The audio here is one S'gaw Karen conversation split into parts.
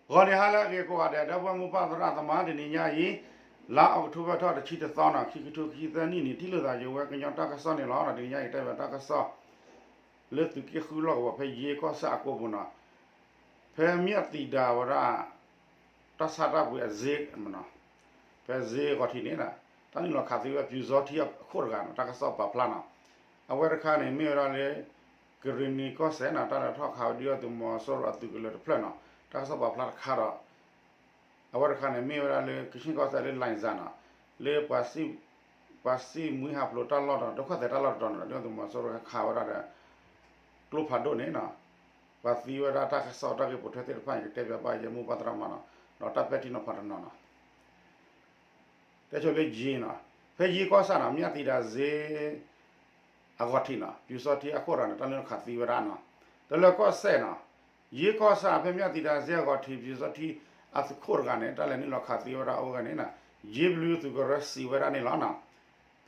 ဂီၤနံၤဟါလၢအဂ့ၤကိးဂၤဒဲး ဒီပုၢ်ဝဲၢ်မိၢ်ပၢ်သရၣ်သမါ တနံၤညါအံၤ လါအီးကထိဘၢၣ်ထီၣ်တဆံတသီနီၤ ခံကထိခံဆံသၢနံၣ်န့ၣ် ထံၣ်လိာ်သးယဝဲကညီတၢ်ကစီၣ်န့ၣ်လီၤ. တနံၤညါအံၤတဲဘၣ်တၢ်ကစီၣ် လၢသုးက့ဃုလီၢ်ကဝီၤဖဲယ့ကီၢ်ဆၣ်အကိပူၤနီၤ, ဖဲမၠၣ်သံဒၤဝဲဒၣ် တၢ်ဆါတၢ်ပှ့ၤအစ့မနီၤ, ဖဲစ့ဂီၤထံးန့ၣ် တၢ်နုာ်လီၤခးသံဝဲပျူစောထီးအခိၣ်တဂၤနီၤ တၢ်ကစီၣ်ပာ်ဖျါနီၤ. အဝဲတခါန့ၣ် မ့ၢ်ဝဲဒၣ်လၢ ကရံၣ်နံၤကီၢ်စဲၣ်နီၤ တၢ်လဲၤထီၣ်ခးဝဲဒုၣ်ဒါသုးမီၤစိရိၤအသုးကလၢၤတဖျၢၣ်နီၤ တၢ်ကစီၣ်ပာ်ဖျါတခါဒီး အဝဲတခါန့ၣ် မ့ၢ်ဝဲဒၣ်လၢ ကဆ့ၣ်ကီၢ်စဲၣ်လၢ လၣ်စၣ်နီၤ လၢ ပှၤစံၣ်မှံဟးဖျိးတၢ်လီၢ်ဒီး ဒုက္ခသည်တၢ်လီၢ်တတီၤန့ၣ်ဒီး ဒုၣ်ဒါသုးမီၤစိရိၤဟဲခးဝဲဒၣ်ဒီး ကျိဖးဒိၣ်န့ၣ်နီၤ ပှၤသံဝဲဒၣ်တၢ်ကစီၣ်တၢ်ဂ့ၢ်ပိာ်ထွဲသ့ၣ်တဖၣ်န့ၣ် ကတဲပၠးဘၣ်ယဲမိၢ်ပၢ်သရၣ်သမါနီၤ ဒီးတၢ်ပဲာ်ထံနီၤဖးတနီၤနီၤ တဲဆိလၢယ့နီၤ ဖဲယ့ကီၢ်ဆၣ်နီၤ မၠၣ်သံဒၤစ့ အဂီၤထံးနီၤ ပျူစောထီးအခိၣ်တဂၤန့ၣ် တၢ်နုာ်လီၤခးသံဝဲဒၣ်နီၤ တလၢကီၢ်စဲၣ်နီၤ ယ့ကီၢ်ဆၣ်ဖဲမၠၣ်သံဒၤစ့အဂီၤထံး ပျူစောထီးအသုးခိၣ်တဂၤန့ၣ် တၢ်လဲၤနုာ်လီၤခးသံဝဲဒၣ်အိၣ်ဝဲန့ၣ်နီၤ ယ့ဘျုးသုးကရၢစံးဝဲဒၣ်န့ၣ်လီၤနီၤ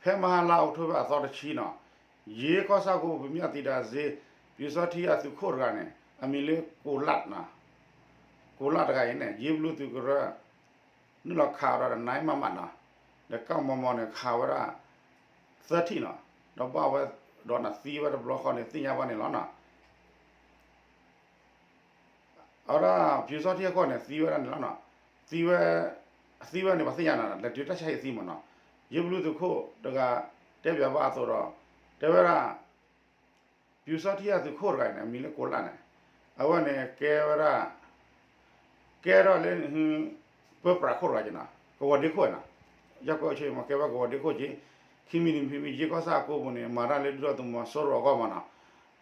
ဖဲမဟါလါအီးကထိဘၢၣ်အသီတဆံနီၤ ယ့ကီၢ်ဆၣ်ကိပူၤမၠၣ်သံဒၤစ့ ပျူစောထီးအသုးခိၣ်တဂၤန့ၣ် အမံၤလၢကိလးနီၤ ကိလးတဂၤအံၤန့ၣ် ယ့ဘျုးသုးကရၢ နုာ်လီၤခးဒီး nine mm နီၤ ဒီးကၣ်မီၤမီၤန့ၣ် ခးဝဲဒၣ် သၢထံၣ်နီၤ ဒီးဘၣ်ဝဲ ဒီးနသံဝဲတဘျီဃီန့ၣ် သ့ၣ်ညါဘၣ်န့ၣ်လီၤနီၤ အဝဲဒၣ် ပျူစောထီးအခိၣ်န့ၣ် သံဝဲဒၣ်န့ၣ်လီၤနီၤ သံဝဲ သံဝဲန့ၣ် ပှၤသ့ၣ်ညါနီၤ လဲၤတုၤတၢ်ဆါဟံၣ်သံမးနီၤ ယ့ဘျုးသုးခိၣ်တဂၤ တဲပၠးဘၣ်အသိးဒီး တဲဝဲဒၣ် ပျူစောထီးအသုးခိၣ်တဂၤန့ၣ် အမံၤလၢကိလးန့ၣ် အဝဲန့ၣ်ကဲဝဲဒၣ် ကဲထီၣ်လၢ ပၢပြးခိၣ်တဂၤနီၤ ကဝီၤဒ့ခိၣ်နီၤ ယီၢ်ကီၢ်ဆၢမ့ၢ်ကဲဝဲကဝီၤဒ့ခိၣ်က့ၤ ခံမံၤတမံၤ ယ့ကီၢ်ဆၣ်အကိပူၤန့ၣ် မၤတၢ်လၢဒုၣ်ဒါသုးမီၤစိရိၤအဂီၢ်မးနီၤ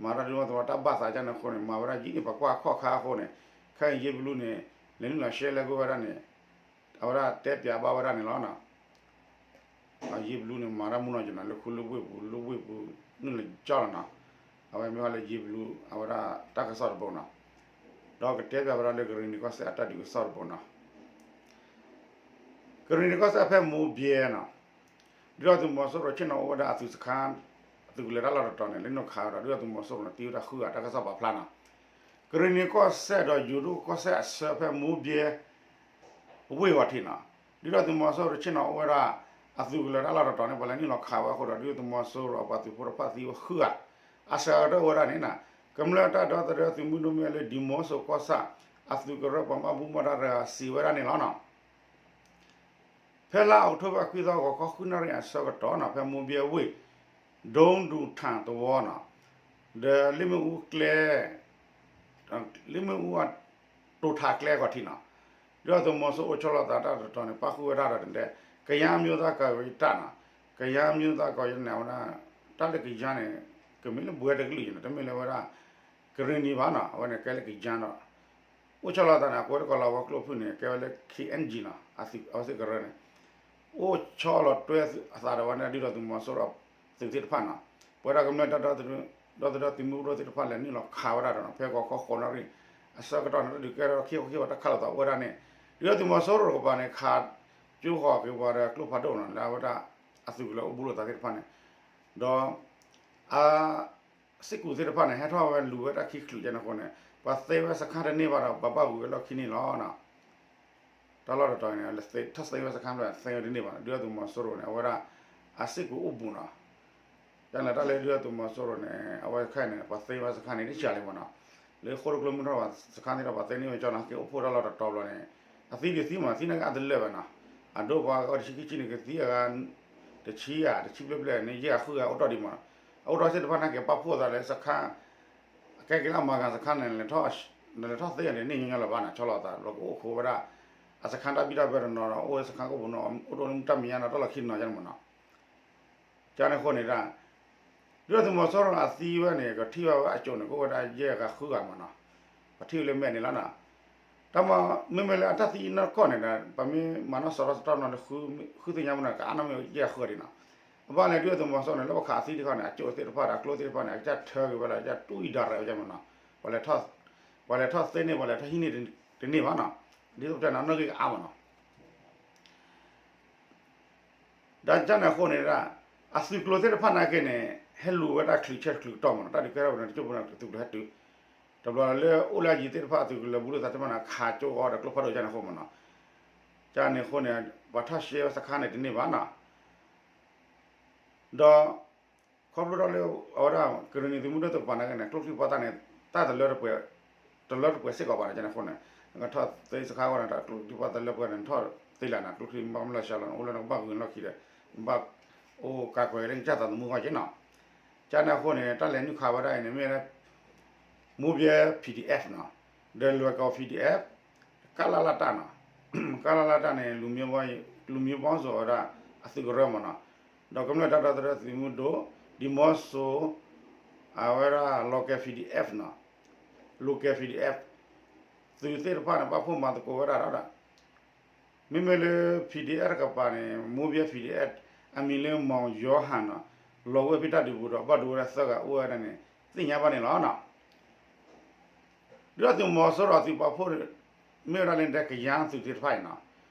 မၤတၢ်ဒုၣ်ဒါသုးမီၤတၢ်ဘၣ်သးကန့ၣ်အဃိန့ၣ် မၤဝဲဒၣ်ယံာ်န့ၣ် ပှၤကွၢ်ခီၣ်ခါအဃိန့ၣ် ခဲအံၤယ့ဘျုးန့ၣ် လဲၤနုာ်လီၤရှဲလဲၣ်ကွံာ်ဝဲဒၣ်န့ၣ် အဝဲဒၣ်တဲပၠးဘၣ်ဝဲဒၣ်န့ၣ်လီၤနီၤ ယ့ဘျုးန့ၣ် မၤတၢ်မုၢ်နီၢ်ကနီၤ လၢခူလၢဝ့ၢ်ပူၤ လၢဝ့ၢ်ပူၤ နုာ်လီၤကၠီလီၤနီၤ အဝဲမ့ၢ်ဟီလၢယ့ဘျုး အဝဲဒၣ်တၢ်ကစီၣ်တဘိနီၤ ဒီးကတဲပၠးဝဲဒၣ်လၢကရံၣ်နံၤကီၢ်စဲၣ်အတၢ်ဒုးကစီၣ်တဘိနီၤ ကရံၣ်နံၤကီၢ်စဲၣ်ဖဲမိၢ်ဘဲနီၤ ဒုၣ်ဒါသုးမီၤစိရိၤဆ့ၣ်နီၤအိၣ်ဝဲဒၣ်အသုးစခါ အသုးကလၢၤတၢ်လီၢ်တတီၤန့ၣ် လဲၤနုာ်ခးဒီး ဒုၣ်ဒါသုးမီၤစိရိၤန့ၣ် သံဝဲဒၣ်ဃုဂၤ တၢ်ကစီၣ်ပာ်ဖျါနီၤ ကရံၣ်နံၤကီၢ်စဲၣ်ဒီးယိၤဒိၣ်ကီၢ်စဲၣ်အဆၢဖဲမိၢ်ဘဲ ဝ့ၢ်ဂီၤထံးနီၤ ဒုၣ်ဒါသုးမီၤစိရိၤဆ့ၣ်နီၤအိၣ်ဝဲဒၣ် အသုးကလၢၤတၢ်လီၢ်တတီၤန့ၣ် ပှၤလဲၤနုာ်လီၤခးဝဲအဃိဒီး ဒုၣ်ဒါသုးမီၤစိရိၤအပှၤသုးဖိတဖၣ်သံဝဲဃုဂၤ အစှၤကတၢၢ်အိၣ်ဝဲဒၣ်န့ၣ်နီၤ ကမျၢၢ်တၢ်ဒီသဒၢသုးမုၢ်ဒိၣ်မ့ၢ်လၢ ဒံၣ်မိၣ်စိကီၢ်ဆၣ် အသုးကရၢပှၤဘၣ်မူဘၣ်ဒါတဂၤစံးဝဲဒၣ်န့ၣ်လီၤနီၤ ဖဲလါအီးကထိဘၢၣ်ခွံသီဂီၤခီဃုနၣ်ရံၣ်အဆၢကတီၢ်နီၤ ဖဲမိၢ်ဘဲဝ့ၢ် ဒိၣ်ဒူၣ်ထၣ်သဝီနီၤ ဒီးလ့ၣ်မ့ၣ်အူကျဲ လ့ၣ်မ့ၣ်အူတိၤထးကျဲဂီၤထံးနီၤ ဒုၣ်ဒါသုးမီၤစိရိၤအိၣ်ဆီလီၤသးတၢ်တတီၤန့ၣ် ပၣ်ဃုာ်ဝဲဒၣ်ဒီးတဒဲ ကယၤမျိုးသားကာကွယ်ရေးတပ်နီၤ ကယၤမျိုးသားကာကွယ်ရေးတပ်န့ၣ် အဝဲဒၣ် တၢ်လၢကယၤန့ၣ် ကမ့ၢ်လၢပှဲၤတကလုာ်န့ၣ် တမ့ၢ်လၢဝဲဒၣ် ကရံၣ်နံၤဘၣ်နီၤ အဝဲန့ၣ်ကဲလၢကယၤဒီး အိၣ်ဆီလီၤသးန့ၣ် အကွဲးတကီၢ်လီၤဝဲကျိဖုၣ်န့ၣ် ကဲဝဲလၢ ခ့ၣ်အဲၣ်ၣ်ၣ်ၵျံၣ်နီၤ အဝဲသ့ၣ်ကရၢန့ၣ် အိၣ်ဆီလီၤတွဲအသးဒီးဝဲန့ၣ် ဒုၣ်ဒါသုးမီၤစိရိၤသုးသ့ၣ်တဖၣ်နီၤ ပဝဲဒၣ်ကမျၢၢ်တၢ်ဒီသဒၢသုးမုၢ်ဒိၣ်သ့ၣ်တဖၣ်လဲၤနုာ်လီၤခးဝဲဒၣ်ဒီးနီၤ ဖဲဂီၤခီဃိးနၣ်ရံၣ် အဆၢကတီၢ်န့ၣ် တၢ်ဒုးကဲထီၣ်ခံခီခံဝဲတၢ်ခးလိာ်သးအိၣ်ဝဲဒၣ်န့ၣ် ဒုၣ်ဒါသုးမီၤစိရိၤတကပၤန့ၣ် ခးကၠိဃီၤက့ၤပှၤဒီးကျိဖးဒိၣ်နီၤ လၢအဝဲဒၣ် အသုးကလၢၤအိၣ်ဘူးလိာ်သးသ့ၣ်တဖၣ်န့ၣ် ဒီး အ စစ်ကူသ့ၣ်တဖၣ်န့ၣ် ဟဲထီၣ်ဝဲလူၤဝဲတၢ်ခံချုးကန့ၣ်အဃိန့ၣ် ပှၤသ့ဝဲစခါတန့ၢ်ဘၣ်ဒီး ပှၤဘၣ်ဝံၤဝဲလီၢ်ခံန့ၣ်လီၤ. တၢ်လီၢ်တတီၤန့ၣ် ထီၣ်သ့ဝဲစခါဖျၢၣ်သ့ဝဲတန့ၢ်ဘၣ် ဒုၣ်ဒါသုးမီၤစိရိၤန့ၣ် အဝဲဒၣ် အစစ်ကူအိၣ်ဘူးနီၤ ကန့ၣ်တၢ်လၢဒုၣ်ဒါသုးမီၤစိရိၤန့ၣ် အဝဲခဲအံၤန့ၣ် ပှၤသ့ဝဲစခါန့ၣ် တစှၤလံမ့ၢ်နီၤ လၢဃိၣ်တကျိမုၢ်ထီၣ်ဘၣ် စခါသ့ၣ်ဒီးပှၤသ့န့ၢ်ဝဲကၠီနီၤ က့ၤအိၣ်ဖှိၣ်တၢ်လီၢ်တတီၤဘျီန့ၣ် အသံဒုးသံမး သံနာ်က့အတလၢာ်ဘၣ်နီၤ အဒိပှၤအီၤတဆံခံဆံန့ၣ် ကသံအဂၤ တဆံဧါ တဆံဘျဲၣ်ဘျဲၣ်န့ၣ် ယဲၢ်ဂၤဃုဂၤအိၣ်ထီၣ်ဒံးမးနီၤ အအိၣ်ထီၣ်သ့ၣ်တဖၣ်နာ်က့ပာ်ဖှိၣ်သးလၢစခါ အကဲက့ၤလၢအမၤဂၤစခါန့ၣ် လဲၤထီၣ်သ့ဂၤန့ၣ် န့ၢ်ညီညီလၢၤဘၣ်နီၤ ဆီလီၤသး လီၤကအိၣ်ခိးဝဲဒၣ် အစခါတၢ်ဘံၣ်တၢ်ဘၢတနီၤဒီး အိၣ်ဝဲစခါကအိၣ်ဘူးနီၤ အိၣ်ဒိၣ်လၢမူတၢ်မဲာ်ညါနီၤ တၢ်လီၢ်ခံနီၤ ကန့ၣ်မးနီၤ ကန့ၣ်အဃိန့ၣ်ဒၣ် ဒုၣ်ဒါသုးမီၤစိရိၤအသံဝဲန့ၣ် ကထံၣ်ဘၣ်ဝဲအစိၣ်န့ၣ် ကအိၣ်ဝဲဒၣ်ယဲၢ်ဂၤဃုဂၤမးနီၤ ပထံၣ်ဝဲလၢမဲာ်န့ၣ်လီၤနီၤ တၢ်မ့မ့ၢ်လၢအတၢ်သံနီၢ်ကီၢ်န့ၣ်ဒီး ပမ့ၢ်မၤနီၣ်စရီတတီၢ်နီၤလၢ ဃုသ့ၣ်ညါမးနီၤ ကအါနီၢ်မ့ၢ်ယဲၢ်ဂၤဃုဂၤဒံးနီၤ အဘၣ်လဲၣ်ဒုၣ်ဒါသုးမီၤစိရိၤန့ၣ် လၢပှၤခးအသံတခီန့ၣ် အစိၣ်သ့ၣ်တဖၣ်ဒီးအကျိသ့ၣ်တဖၣ်န့ၣ် အကစၢ်ထၢက့ၤဝဲလီၤ အကစၢ်တူၢ်အံၤဒၣ်ရဲၣ်ဝဲကမးနီၤ ပှၤလဲၤထီၣ်သ့န့ၢ် ပှၤလဲၤထီၣ်ဟံးန့ၢ်တန့ၢ်ဘၣ်နီၤ ဒ်သိးပတဲန့ၣ် နီၣ်ဂံၢ်ကအါမးနီၤ ဒီးကန့ၣ်အဃိန့ၣ်ဒၣ် အသုးကျိၤသ့ၣ်တဖၣ်နာ်က့န့ၣ် ဟဲလူၤဝဲဒၣ်ချုးဆဲးချုးကတီၢ်မးနီၤ တၢ်ဒုးကဲထီၣ်ဝဲန့ၣ် တကၠိၢ်ဖိန့ၣ် သုးကျိၤဟဲတုၤ တဘျီလၢအိၣ်လၢအယံၤသ့ၣ်တဖၣ်အသုးကလၢၤဘူးလိာ်သးတဖၣ်န့ၣ် ခးကၠိအီၤဒီးကျိဖးဒိၣ်ကန့ၣ်အဃိမ့ၢ်နီၤ, ကန့ၣ်အဃိန့ၣ် ပှၤထီၣ်ရှဲဝဲစခါန့ၣ်တန့ၢ်ဘၣ်နီၤ, ဒီး ခီဖျိထီၣ်လၢ အဝဲဒၣ် ကရ့ၣ်နံၤသုးမုၢ်ဒိၣ်တကပၤနာ်က့န့ၣ် ကျိချံပှၤသၣ်န့ၣ် တၢ်တလၢတပှဲၤ တလၢတပှဲၤစ့ၢ်ကီးဘၣ်န့ၣ် ကန့ၣ်အဃိန့ၣ် နကထီၣ်သ့စခါအဂီၢ်န့ၣ် ကျိချံပှၤသၣ်လၢပှဲၤန့ၣ် နထီၣ်သ့လၢန့ၣ် ကျိချံဘၣ်မ့ၢ်လီၤစှၤလီၤန့ၣ် အိၣ်လၢနကဘၣ်ဂုာ်လီၢ်ခံဒီး နဘၣ်အိၣ်ကးကွဲးလၢနကစၢ်သးသမူအဂီၢ်က့နီၤ, ကန့ၣ်အဃိန့ၣ် တၢ်လဲၤနုာ်ခးဝဲဒၣ်အံၤန့ၣ် မ့ၢ်ဝဲဒၣ် မိၢ်ဘဲ P D F နီၤ, ဒီးလွဲၢ်ကီၢ် P D F, ကလလတၢ်နီၤ, ကလလတၢ်န့ၣ် လူမျိုးပေါင်းစုံ ဝဲဒၣ် အသုးကရၢမ့ၢ်နီၤ, ဒီးကမျၢၢ်တၢ်ဒီသဒၢသုးမုၢ်ဒိၣ် ဒံၣ်မီစိ အဝဲဒၣ် local P D F နီၤ, local P D F သုးသ့ၣ်တဖၣ်န့ၣ် ပာ်ဖှိၣ်မၤသကိးဝဲဒၣ်ဒီး မ့မ့ၢ်လၢ P D F တကပၤန့ၣ် မိၢ်ဘဲ P D F အမံၤလၢ မောင်ယောဟန် နီၤ, လီၤဝဲဖဲတၢ်ဒုးပူၤဒီး ဘၣ်ဒိဝဲဒၣ်သၢဂၤအိၣ်ဝဲဒၣ်န့ၣ် သ့ၣ်ညါဘၣ်န့ၣ်လီၤနီၤ. ဒုၣ်ဒါသုးမီၤစိရိၤအသုးပာ်ဖှိၣ် မ့ၢ်ဝဲဒၣ်လၢတဲကယၤသုးသ့ၣ်တဖၣ်အံၤနီၤ,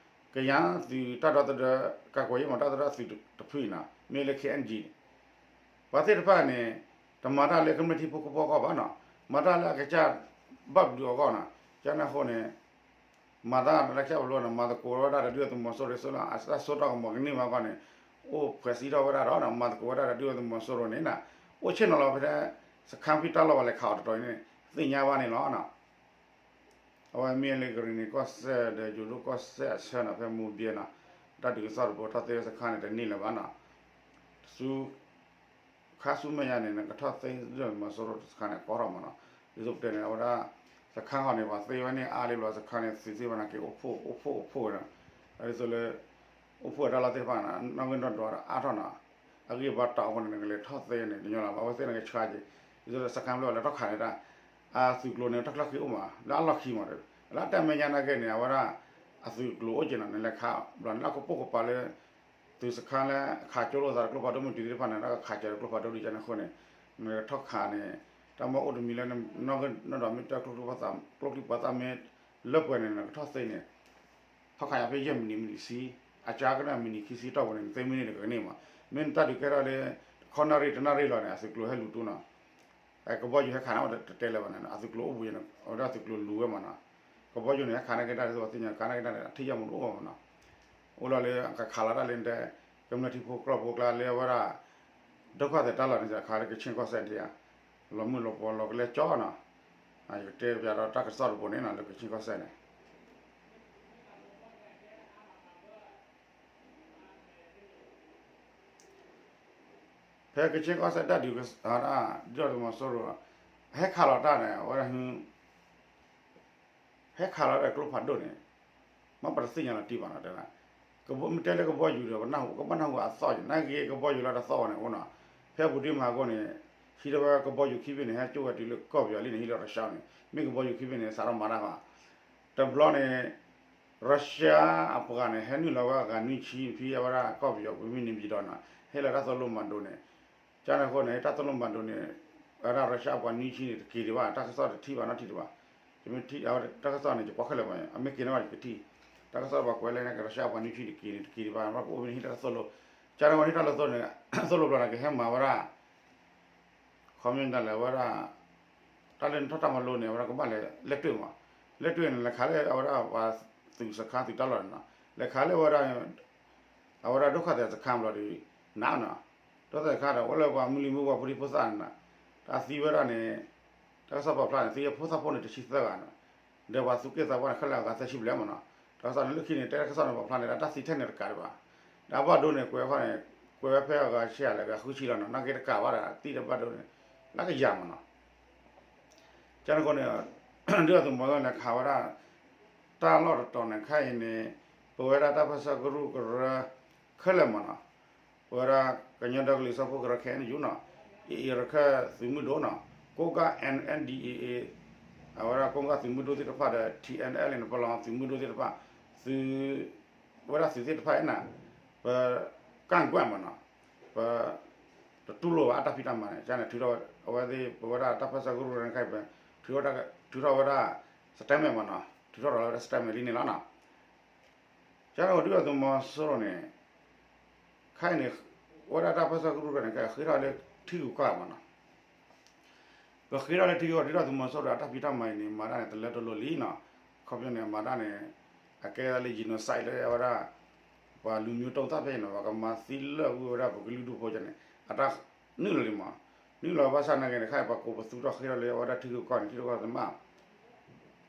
ကယၤသုးတၢ်ဒီသဒၢ ကးကွဲးယံမး တၢ်ဒီသဒၢအသုးတဖုအံၤနီၤ မ့ၢ်လၢ K N G ပှၤသ့ၣ်တဖၣ်န့ၣ် တမၤတၢ်လၢကမျၢၢ်ထံဖိကီၢ်ဖိအဂီၢ်ဘၣ်နီၤ, မၤတၢ်လၢအကစၢ်ဘၣ်ဘျုးအဂီၢ်နီၤ, ကန့ၣ်အဃိန့ၣ် မၤတၢ်လၢကစၢ်ဘၣ်ဘျုးန့ၣ် မၤသကိးဝဲဒၣ်ဒီးဒုၣ်ဒါသုးမီၤစိရိၤ ဆူလၢအတၢ်စိတၢ်ကမီၤကန့ၢ်မးအဂီၢ်န့ၣ် အိၣ်ဖှဲးစံးထီၣ်ဝဲဒၣ်ဒီး မၤသကိးဝဲဒၣ်ဒီးဒုၣ်ဒါသုးမီၤစိရိၤန့ၣ် အိၣ်ဆ့ၣ်နီၤလီၤဖဲ စခါဖဲတၢ်လီၢ်ဝဲလဲၤခးအီၤတတီၤန့ၣ် သ့ၣ်ညါဘၣ်န့ၣ်လီၤ. အဝဲမ့ၢ်လၢကရ့ၣ်နံၤကီၢ်စဲၣ်ဒီးယိၤဒိၣ်ကီၢ်စဲၣ်အဆၢနီၤ ဖဲမိၢ်ဘဲနီၤ, တၢ်ဒုးကစီၣ်တဘိထီၣ်သ့ဝဲစခါန့ၣ် တန့ၢ်လၢၤဘၣ်နီၤ, ဆူ ခါဆူမဲာ်ညါန့ၣ် နကထီၣ်သ့ဒုၣ်ဒါသုးမီၤစိရိၤစခါန့ၣ် ကီထီၣ်မးနီၤ, ဒ်သိးပတဲန့ၣ် အဝဲဒၣ် စခါဃီန့ၣ် ပှၤသ့ဝဲန့ၣ်အါလံဘျီ စခါန့ၣ် သုးသ့ၣ်တဖၣ်န့ၣ် က့ၤအိၣ်ဖှိၣ်အိၣ်ဖှိၣ်အိၣ်ဖှိၣ်ဝဲနီၤ, ဒ်သိးလၢ အိၣ်ဖှိၣ်အတၢ်လီၢ်သ့ၣ်တဖၣ်န့ၣ် နီၣ်ဂံၢ်နီၣ်ဒွးဒီးအါထီၣ်နီၤ, အဂံၢ်ဘါတၢ်အိၣ်ဖှိၣ်န့ၣ် နကလဲၤထီၣ်သ့န့ၣ် တညီလၢၤဘၣ် အဝဲသ့ၣ်န့ၣ်ကဆှါက့ၤ, ဒ်သိးလၢစခါဖျၢၣ်လဲၤထီၣ်ခးန့ၣ်တၢ် အသုးကျိၤန့ၣ် တၢ်ချၢဃ့အိၣ်မး လၢအလီၢ်ခံမး, လၢအတၢ်မဲာ်ညါနာ်က့န့ၣ် အဝဲဒၣ် အသုးကျိၤအိၣ်က့ၤနီၤ နလဲၤခး ဘျီန့ၣ် လၢကပိာ်ကပၤလၢ သုးစခါလၢအခးကၠိလိာ်သး ကျိဖးဒိၣ်မ့ၢ်တုၤသ့ၣ်တဖၣ်န့ၣ် နကခးကၠိကျိဖးဒိၣ်ဒ်ကန့ၣ်အဃိန့ၣ် နကထီၣ်ခးန့ၣ် တၢ်မ့ၢ်အိၣ်တမံၤလၢ နီၣ်ဂံၢ်နီၣ်ဒွးမ့ၢ်တၢ်ကျိချံပှၤသၣ်မ့ၢ်လၢပှဲၤန့ၣ် နကထီၣ်သ့န့ၣ် ထီၣ်ခးညါဖဲယဲၢ်မံးနံး မံးနံးဆံ, အကါကနၣ်မံးနံးခံဆံတီၢ်ပူၤန့ၣ် နသ့မံးနံးန့ၣ် နကကန့ၢ်မး, မ့ၢ်နတၢ်ဒုးကဲထီၣ်လၢ တခီနၣ်ရံၣ်တနၣ်ရံၣ်လီၤန့ၣ် အသုးကျိၤဟဲလူၤတူၢ်နီၤ, ကဘီယူၤဟဲခးန့ၣ် တတဲလၢၤဘၣ်န့ၣ် အသုးကျိၤအိၣ်ပူၤန့ၣ် အဝဲဒၣ်သုးကျိၤလူၤဝဲမးနီၤ, ကဘီယူၤန့ၣ် ဟဲခးန့ၣ်က့ၤတၢ်ဒ်သိးပှၤသ့ၣ်ညါ ခးန့ၣ်က့ၤတၢ်န့ၣ် အထံၣ်ယၢ်မူးတအိၣ်ဘၣ်မးနီၤ, အိၣ်လီၤလၢကခးလီၤတၢ်လၢတဲ ကမျၢၢ်ထံဖိကျိဖိကျါလၢအဝဲဒၣ် ဒုက္ခသည်တၢ်လီၢ်န့ၣ် အခါလၢကခ့ၣ်ကီၢ်စဲၣ်ဒ်ဧါ, လီၤမုၢ်လီၤပှီၤလီၤကလဲကၠီနီၤ, ယကတဲပျးဒီးတၢ်ကစီၣ်တဘိန့ၣ်နီၤ လၢကခ့ၣ်ကီၢ်စဲၣ်န့ၣ် ဖဲကခ့ၣ်ကီၢ်စဲၣ်တၢ်ဒုးကစီၣ် ဒုၣ်ဒါသုးမီၤစိရိၤ ဟဲခးလီၤတၢ်န့ၣ် အဝဲဒၣ် ဟဲခးလီၤတၢ်ဒီးကျိဖးဒိၣ်န့ၣ် မ့ၢ်ပတသ့ၣ်ညါလီၤတံၢ်ဘၣ်နီၤ တဲဝဲဒၣ်, မ့ၢ်တဲလၢကဘီယူၤဒီး ပနၢ်ဟူ ကဘၣ်နၢ်ဟူအသီၣ်ယံၤ နာ်က့ကဘီယူၤလၢတသီၣ်ဘၣ်န့ၣ်အိၣ်နီၤ, ဖဲပူၤဒ့မဟါကိၣ်န့ၣ် ဟံးထီၣ်ဝဲကဘီယူၤခံဘ့ၣ်န့ၣ် ဟဲကၠိဝဲတုၤလၢကီၢ်ပယီၤလံန့ၣ် ဟံးလီၤရၢရှါန့ၣ် မ့ၢ်ကဘီယူၤခံဘ့ၣ်န့ၣ် စးထီၣ်မၤတၢ်ဘၣ်, တဘျီန့ၣ် ရၢရှါအပှၤဂၤန့ၣ် ဟဲနုာ်လီၤဝဲအဂၤနွံဆံ ဖဲအဝဲဒၣ်ကီၢ်ပယီၤပူၤမ့ၢ်န့ၣ်ပယီၤဒီးနီၤ ဟ့ၣ်လီၤတၢ်သိၣ်လိမၤဒိးန့ၣ်, ကန့ၣ်အဃိန့ၣ် တၢ်သိၣ်လိမၤဒိးန့ၣ် အဝဲဒၣ်ရၢရှါအပှၤနွံဆံန့ၣ် တက့ၤဒံးဘၣ် တၢ်ကစီၣ်တထံၣ်ဘၣ်နီတထံၣ်ဒံးဘၣ်, တမ့ၢ်ထံၣ် တၢ်ကစီၣ်န့ၣ် ယကွၢ်ခဲလၢာ်ဘၣ် အမ့ၢ်က့ၤန့ၢ်ဘၣ်ယကထံၣ်, တၢ်ကစီၣ်ပှၤကွဲးလၢန့ၣ် ရၢရှါအပှၤနွံဆံတက့ၤန့ၣ် တက့ၤဒံးဘၣ် ဘၣ်ကအိၣ်ဖဲန့ၣ်ဟ့ၣ်တၢ်သိၣ်လိ, ကန့ၣ်အဃိန့ၣ်တၢ်လၢသိၣ်န့ၣ် သိၣ်လိဘျီန့ၣ် ကဟဲမၤဝဲဒၣ် ခီမ့ၢ်ဒၣ်လဲာ်ဝဲဒၣ် တၢ်လၢနထီၣ်တၢ်မၤလိန့ၣ် အဝဲဒၣ်ကဘၣ်လဲၤလဲၤတွ့ၢ်မး, လဲၤတွ့ၢ်န့ၣ် လဲၤခးလၢအဝဲဒၣ်ပှၤသုးစခါသုးတၢ်လီၢ်န့ၣ်နီၤ, လဲၤခးလၢအဝဲဒၣ် အဝဲဒၣ်ဒုက္ခသည်စခါဘျီဒီး နးနီၤ, ဒုက္ခသည်စခါဒီး အိၣ်လၢပှၤမုၢ်လံမုၢ်ဝါဖိဒံဖိသၣ်န့ၣ်နီၤ, တၢ်သံဝဲဒၣ်န့ၣ် တၢ်ကစီၣ်ပာ်ဖျါန့ၣ် သံအဖိသၣ်ဖိန့ၣ် တဆံသၢဂၤနီၤ, ဒီးပှၤသုးက့သးပှၢ်န့ၣ် ခဲလၢာ်အဂၤသၢဆံဘျဲၣ်မးနီၤ, တၢ်ကစီၣ်န့ၣ်လၢခံန့ၣ် တဲတၢ်ကစီၣ်န့ၣ်ပာ်ဖျါန့ၣ် တၢ်သံထဲန့ၣ်တကးဒံးဘၣ်, ဒီးအဘၣ်ဒိန့ၣ် ကွဲးခီန့ၣ် ကွဲးဝဲဖဲအဂၤဆံးအလဲၣ်ဂၤဃုဆံလီၤနီၤ, နာ်က့တကးဘၣ်ဒီး သံဒီးဘၣ်ဒိန့ၣ် လၢကယၤမးနီၤ ကန့ၣ်အဃိန့ၣ် ဒုၣ်ဒါသုးမီၤစိရိၤန့ၣ် ခးဝဲဒၣ် တၢ်လီၢ်တတီၤန့ၣ် ခဲအံၤန့ၣ် ပဝဲဒၣ်တၢ်ပၢဆှၢကရူၢ်ကရၢ ခဲလၢာ်မးနီၤ, ပဝဲဒၣ်ကညီဒီကလုာ်စၢဖှိၣ်ကရၢ ခဲအံၤန့ၣ်ယူၢ်နီၤ, အံၤရခဲၣ်သုးမုၢ်ဒိၣ်နီၤ, ကိးကၣ် N N D A A အဝဲဒၣ်ကိးကၣ်သုးမုၢ်ဒိၣ်သ့ၣ်တဖၣ်ဒီး T N L န့ၣ် ပလီၤသုးမုၢ်ဒိၣ်သ့ၣ်တဖၣ် သုး ဝဲဒၣ်သုးသ့ၣ်တဖၣ်အံၤန့ၣ် ပ ကန့်ကွက် မးနီၤ, ပ တတူၢ်လိာ်ဘၣ်အတၢ်ဖံးတၢ်မၤန့ၣ် ကန့ၣ် ထုးထီၣ်အဝဲသ့ၣ် ပဝဲဒၣ်တၢ်ပၢဆှၢကရူၢ်ကရၢန့ၣ် ခဲအံၤ ထုးထီၣ်ဝဲဒၣ် statement မးနီၤ, ထုးထီၣ်ဒီးဝဲဒၣ် statement လံန့ၣ်လီၤနီၤ. ကန့ၣ် ဒုၣ်ဒါသုးမီၤစိရိၤန့ၣ် ခဲအံၤန့ၣ် ဝဲဒၣ်တၢ်ပၢဆှၢကရူၢ်ကရၢန့ၣ် ခဲအံၤဃ့ထီၣ်လၢထံဂုၤကီၢ်ဂၤမးနီၤ. ပဃ့ထီၣ်လၢထံဂ့ၢ်ဝီ ဒုၣ်ဒါသုးမီၤစိရိၤအတၢ်ဖံးတၢ်မၤအံၤန့ၣ် မၤတၢ်န့ၣ် တလၢတလိလံနီၤ. ခီဖျိန့ၣ် မၤတၢ်န့ၣ် အကဲဒၣ်လၢ genocide လၢအဝဲဒၣ် ပှၤလူၤမံၤတိၢ်သၣ်ဖဲအံၤနီၤ, ပှၤကမၤသံလၢာ်ကွံာ်ဝဲဒၣ်ပကလုာ်ဒူၣ်ဖိန့ၣ် အတၢ်နုာ်လီၤလံမး. နုာ်လီၤဘၣ်ဆၣ်နာ်က့န့ၣ် ခဲအံၤပှၤကိးပသူထီၣ်ဃ့ထီၣ်လၢအဝဲဒၣ်ထံဂုၤကီၢ်န့ၣ် ထံဂုၤကီၢ်သမၣ်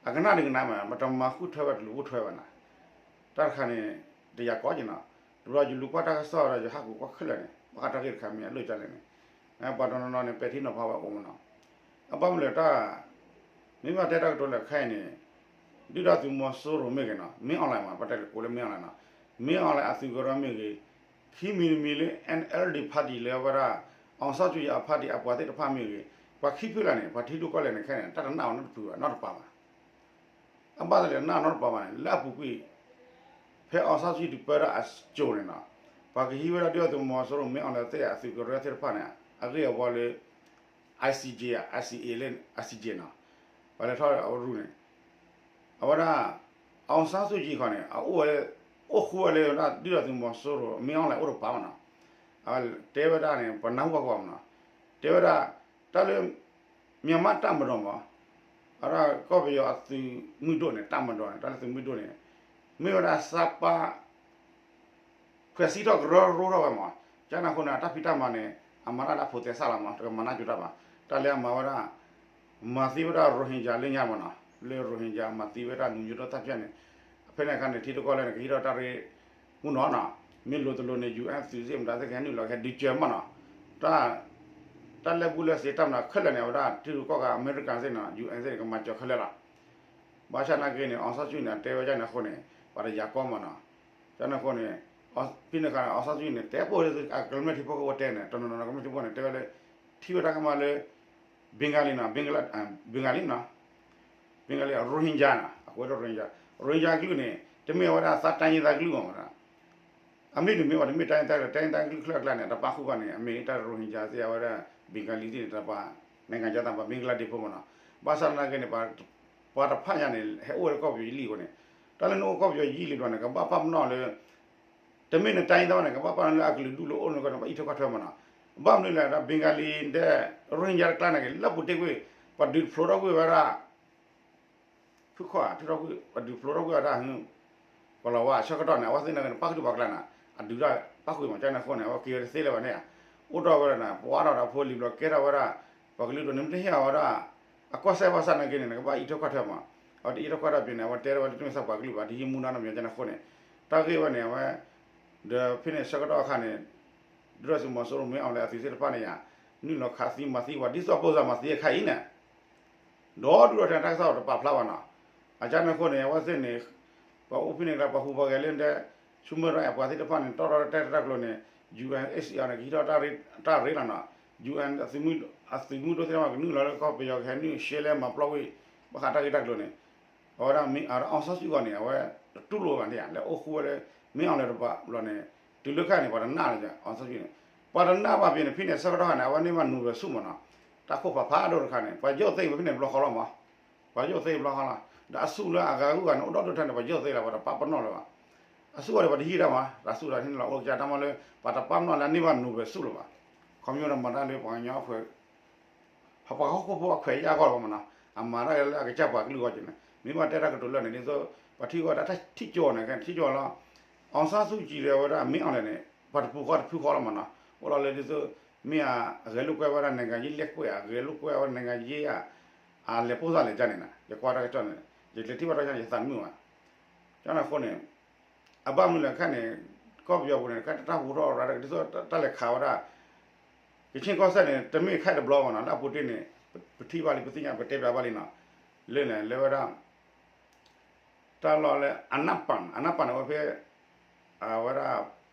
အကနၣ်ဒုးကနၣ်မး ပတမၤဃုာ်ထွဲဝဲတလူၤအိၣ်ထွဲဘၣ်နီၤ. တၢ်တခါန့ၣ် တယာ်ကီးက့ၤနီၤ, တဘျီယလူၤကွၢ်တၢ်ကစီၣ်ဒီး ယဟးဃုာ်ကွၢ်ခဲလၢာ်န့ၣ် ဘၣ်ဃးတၢ်ဂ့ၢ်တခါမ့ၢ်အလိၣ်ဒ်လဲၣ်န့ၣ် ပှၤတနီၤနီၤန့ၣ် ပဲာ်ထံနီၤဖးဝဲအိၣ်မးနီၤ. အဘၣ်မနုၤလဲၣ်တၢ် မ့ၢ်ဘၣ်တဲတၢ်ကတိၤလၢခဲအံၤန့ၣ် ဒုၣ်ဒါသုးမီၤစိရိၤမ့ၢ်ဂ့ၤနီၤ, မ့ၢ် online မး ပှၤတဲလၢကိးလၢမ့ၢ် online နီၤ, မ့ၢ် online အသုးကရၢမ့ၢ်ဂ့ၤ, ခံမံၤတမံၤလၢ NLD party လၢအဝဲဒၣ် အောင်ဆန်းစုကြည်အ party အပှၤသ့ၣ်တဖၣ်မ့ၢ်ဂ့ၤ, ပှၤခံဖုလၢ်န့ၣ် ပှၤထံဒိၣ်ကီၢ်လဲၢ်န့ၣ် ခဲန့ၣ် တၢ်တနာ်အီၤနီတပူၤဘၣ်နီတပၤဘၣ်. အဘၣ်သ့ၣ်တနာ်နီတပၤဘၣ်န့ၣ် လၢအပူၤကွံာ် ဖဲ အောင်ဆန်းစုကြည် တပၢတၢ်အစိၤန့ၣ်နီၤ, ပှၤကဟံးဝဲဒၣ်ဒုၣ်ဒါသုးမီၤစိရိၤ မ့ၢ် online သ့ၣ်အသုးကရၢသ့ၣ်တဖၣ်န့ၣ် အဂ့ၢ်အဝီလၢ ICJ ဧါ ICA လၢ ICJ နီၤ, ပှၤလဲၤထီၣ်အရူၢ်န့ၣ် အဝဲဒၣ် အောင်ဆန်းစုကြည် ခီန့ၣ် အအိၣ်ဝဲလၢ အိၣ်ဃူဝဲလၢဝဲဒၣ်ဒုၣ်ဒါသုးမီၤစိရိၤ မ့ၢ် online အိၣ်တပၤမးနီၤ, တဲဝဲဒၣ်န့ၣ် ပနၢ်ဟူဘၣ်ကွၢ်မးနီၤ, တဲဝဲဒၣ် တၢ်လၢ မြန်မာ့တပ်မတော်မး အဝဲဒၣ်ကီၢ်ပယီၤအသုးမုၢ်ဒိၣ်န့ၣ် တပ်မတော်န့ၣ် တၢ်လၢသုးမုၢ်ဒိၣ်န့ၣ် မ့ၢ်ဝဲဒၣ်စးပၢ် ဖွဲ့စည်းထီၣ်ကရၢရိထီၣ်ဝဲမး, ကန့ၣ်အဃိန့ၣ် အတၢ်ဖံးတၢ်မၤန့ၣ် အမၤတၢ်လၢအဖိးသဲစးလီၤမး တကမၤနၢ်ကၠိတၢ်ဘၣ်, တၢ်လၢအမၤဝဲဒၣ် မၤသံဝဲဒၣ် Rohingya လၢညါမးနီၤ, လၢ Rohingya မၤသံဝဲဒၣ်လူမျိုးတုံးသတ်ဖြတ်န့ၣ်, ဖဲန့ၣ်အခါန့ၣ် ထံဒိၣ်ကီၢ်လဲၢ်န့ၣ် ကဟံးထီၣ်တၢ်ရ့ မုၢ်နီၤနီၤ, မ့ၢ်လိၤတလိၤန့ၣ် UN သုးသ့ၣ်မတၤသ့ၣ်ကဟဲနုာ်လီၤကဟဲဒုးစၢၤမးနီၤ, တၢ် တၢ်လၢာ်ဘူၣ်လၢာ်စ့ၤတၢ်မနုၤခဲလၢာ်န့ၣ် အဝဲဒၣ်ထံရူၢ်ကီၢ်ဂၤ အမဲရကၤသ့ၣ်နီၤ UN သ့ၣ်န့ၣ် ကမၤစၢၤခဲလၢာ်လီၤ. ဘၣ်ဆၣ်နာ်က့န့ၣ် အောင်ဆန်းစုကြည် န့ၣ် တဲဝဲဒ်န့ၣ်အဃိန့ၣ် ပှၤတယာ်ကီးမးနီၤ, ကန့ၣ်အဃိန့ၣ် ဖဲန့ၣ်အခါန့ၣ် အောင်ဆန်းစုကြည် န့ၣ် တဲပိၢ်လၢအကမျၢၢ်ထံဖိကီၢ်ဖိတဲန့ၣ် တနီၤနီၤကမျၢၢ်ထံဖိန့ၣ် တဲဝဲလၢ ထံၣ်ဝဲတၢ်ကမၣ်လၢ Bengali နီၤ, Bengali နီၤ, Bengali Rohingya နီၤ, အဃိ Rohingya, Rohingya အကလုာ်န့ၣ် တမ့ၢ်ဝဲဒၣ်သးတိုင်းရင်းသားကလုာ်မးနီၤ, အမ့ၢ်ဒုးမ့ၢ်ဝဲတမ့ၢ်တိုင်းရင်းသား တိုင်းရင်းသားကလုာ်ခဲလၢာ်အကျါန့ၣ် တပာ်ဃုာ်ဘၣ်န့ၣ် အမ့ၢ်တၢ် Rohingya သ့ၣ်အဝဲဒၣ် Bengali သ့ၣ်န့ၣ် တပာ် နိုင်ငံခြားသား ပှၤ Bangladesh ဖိမးနီၤ, ဘၣ်ဆၣ်သနာ်က့န့ၣ် ပှၤတဖၣ်ညါန့ၣ် ဟဲအိၣ်ဝဲလၢကီၢ်ပယီၤလံအဃိန့ၣ် တၢ်လၢနအိၣ်ကီၢ်ပယီၤလံလံဘျီန့ၣ် ကဘၣ်ပာ်ပနီၣ်လၢ တမ့ၢ်နတိုင်းရင်းသားန့ၣ် ကဘၣ်ပာ်ပနီၣ်လၢအကလုာ်ဒူၣ်လၢအိၣ်န့ၣ်ကီးန့ၣ် ပှၤအံးထွဲကွၢ်ထွဲမးနီၤ, ဘၣ်မနုၤလဲၣ်ဒီး Bengali ဒီး Rohingya တကျါန့ၣ်က့ၤ လၢပူၤတ့ၢ်ကွံာ် ပှၤဒုးဖျိးထီၣ်ကွံာ်ဝဲဒၣ် ဖုခီၣ် ထံထီၣ်ကွံာ် ပှၤဒုးဖျိးထီၣ်ကွံာ်ဝဲဒၣ် ပလီၤဝါအဆၢကတီၢ်န့ၣ် အဝဲသ့ၣ်န့ၣ်က့ၤန့ၣ် ပၣ်ဃုာ်ဒံးပှၤကျါန့ၣ် အဒုးတၢ်ပၣ်ဃုာ်မး ကန့ၣ်အဃိန့ၣ် အဝဲက့ၤဝဲတသ့လၢၤဘၣ်န့ၣ်ဧါ, အိၣ်ထီၣ်ဝဲဒၣ်န့ၣ် ပှၤအါထီၣ်ဒီးဖိလံၤဘျီ ကဲထီၣ်ဝဲဒၣ် ပှၤကလုာ်ဒိၣ်န့ၣ် မ့ၢ်တဟ့ၣ်အီၤဝဲဒၣ် အကွၢ်စဲၣ်ဘၣ်ဆၣ်နာ်က့န့ၣ် နကဘၣ်အံးထွဲကွၢ်ထွဲမး, အဝဲတအံးထွဲကွၢ်ထွဲဘၣ်န့ၣ် အဝဲတဲထီၣ်ဝဲလၢတမ့ၢ်သးပှၤကလုာ်ဘၣ် တဟံးမူဒါနီတမံၤ ကန့ၣ်အဃိန့ၣ် တၢ်ဂ့ၢ်ဝဲန့ၣ် အဝဲ ဒီးဖဲန့ၣ်ဆၢကတီၢ်အခါန့ၣ် ဒုၣ်ဒါသုးမီၤစိရိၤ မ့ၢ် online အသုးသ့ၣ်တဖၣ်န့ၣ်ယါ နုာ်လီၤခးသံမၤသံပှၤ ဒ်သိးပိၢ်စၢ်မၤသံအခါအံၤန့ၣ် ဒီဒူၣ်ဒီထၢန့ၣ် တၢ်ကစီၣ်တပာ်ဖျါဘၣ်နီၤ, အကန့ၣ်အဃိန့ၣ် အဝဲသ့ၣ်န့ၣ် ပှၤအိၣ်ဖဲန့ၣ်ကျါ ပှၤဟူးပှၤဂဲၤလၢဒဲး human right အပှၤသ့ၣ်တဖၣ်န့ၣ် တီၣ်ထီၣ်တဲတၢ်ကျိၤန့ၣ် UN န့ၣ် ကဟံးထီၣ်တၢ်ရ့လီၤနီၤ, UN အသုးမုၢ်ဒိၣ်သ့ၣ်တဖၣ်ကနုာ်လီၤလၢကီၢ်ပယီၤကဟဲနုာ်ရှဲလဲမၤပျီကွံာ် ဘၣ်ဃးတၢ်ဂ့ၢ်တၢ်ကျိၤန့ၣ် အဝဲဒၣ်မ့ၢ် အောင်ဆန်းစုကြည် အဂီၢ်န့ၣ် အဝဲတတူၢ်လိာ်ဘၣ်န့ၣ် လဲၤအိၣ်ဃူဝဲလၢ မ့ၢ် online တပၤဘျီန့ၣ် တုၤလၢခဲအံၤန့ၣ် ပှၤတနာ်လၢ အောင်ဆန်းစုကြည် န့ၣ် ပှၤတနာ်ဘၣ်ဖဲန့ၣ် ဖဲန့ၣ်ဆၢကတီၢ်ခါန့ၣ် အဝဲန့ၢ်ဘၣ် Nobel ဆု မးနီၤ, တၢ်ခိၣ်ဖးဖးဒိၣ်တခါန့ၣ် ပှၤယိၣ်သ့ဝဲဖဲန့ၣ်ဘျီဃီလီၤမး, ပှၤယိၣ်သ့ဘျီဃီလီၤ, ဒီးအဆူၣ်လၢအဂၤဂုၤဂၤန့ၣ် အိၣ်ဒီဒူၣ်ထၢန့ၣ် ပှၤယိၣ်သ့လီၤ ပှၤတပာ်ပနီၣ်လၢၤဘၣ်, အဆူၣ်ဝဲန့ၣ် ပှၤတဟံးတၢ်မး တၢ်ဆူၣ်တၢ်ဟံးန့ၣ်လီၤ အိၣ်ကတၢၢ်မးလၢ ပှၤတပာ်ပနီၣ်လၢအန့ၢ်ဘၣ် Nobel ဆု လၢၤဘၣ်, ခီဖျိဒီးမၤတၢ်လၢပှၤကညီအခွဲး ဟီၣ်ပှၤဟီၣ်ခိၣ်ဖိအခွဲးယာ်အဂီၢ်လီၤမးနီၤ, အမၤတၢ်လၢအကစၢ်ပှၤကလုာ်အဂီၢ်က့န့ၣ် မ့ၢ်ဘၣ်တဲတၢ်ကတိၤလၢာ်န့ၣ် ဒ်သိး ပှၤထံၣ်ဝဲဒၣ်တၢ်ထံၣ်ကၠိန့ၣ် ကထံၣ်ကၠိလီၤ, အောင်ဆန်းစုကြည် ဒီးဝဲဒၣ် မ့ၢ် online န့ၣ် ပှၤတပူၤဃီတဖုဃီလီၤမးနီၤ, အိၣ်လီၤလၢဒ်သိး မ့ၢ်အဂဲၤလိာ်ကွဲဝဲဒၣ် နိုင်ငံရေးလၢကွဲး အဂဲၤလိာ်ကွဲဝဲဒၣ် နိုင်ငံရေး အလဲၤပိၢ်သၣ်လဲၤကန့ၣ်နီၤ, ယကွၢ်တၢ်ကစီၣ်န့ၣ် ယကျဲၤထံၣ်ဘၣ်တၢ်ကစီၣ်န့ၣ် ယသးတမုာ်ဘၣ်, ကန့ၣ်အဃိန့ၣ် အဘၣ်မနုၤလဲၣ်ခဲန့ၣ် ကီၢ်ပယီၤပူၤန့ၣ် ခဲတၢ်ဟူထီၣ်ရၤဒ်သိးတၢ်လဲၤခးဝဲဒၣ် ကခ့ၣ်ကီၢ်စဲၣ်န့ၣ် တမ့ၢ်ခဲတဘျီဘၣ်နီၤ လၢအပူၤတ့ၢ်န့ၣ် ပထံၣ်ဘၣ်လံ ပသ့ၣ်ညါ ပတဲပၠးဘၣ်လံနီၤ, လၢန့ၣ် လၢဝဲဒၣ် တၢ်လီၢ်လၢ အနၢ်ပၢၣ် အနၢ်ပၢၣ်န့ၣ် အဝဲဖဲ အဝဲဒၣ်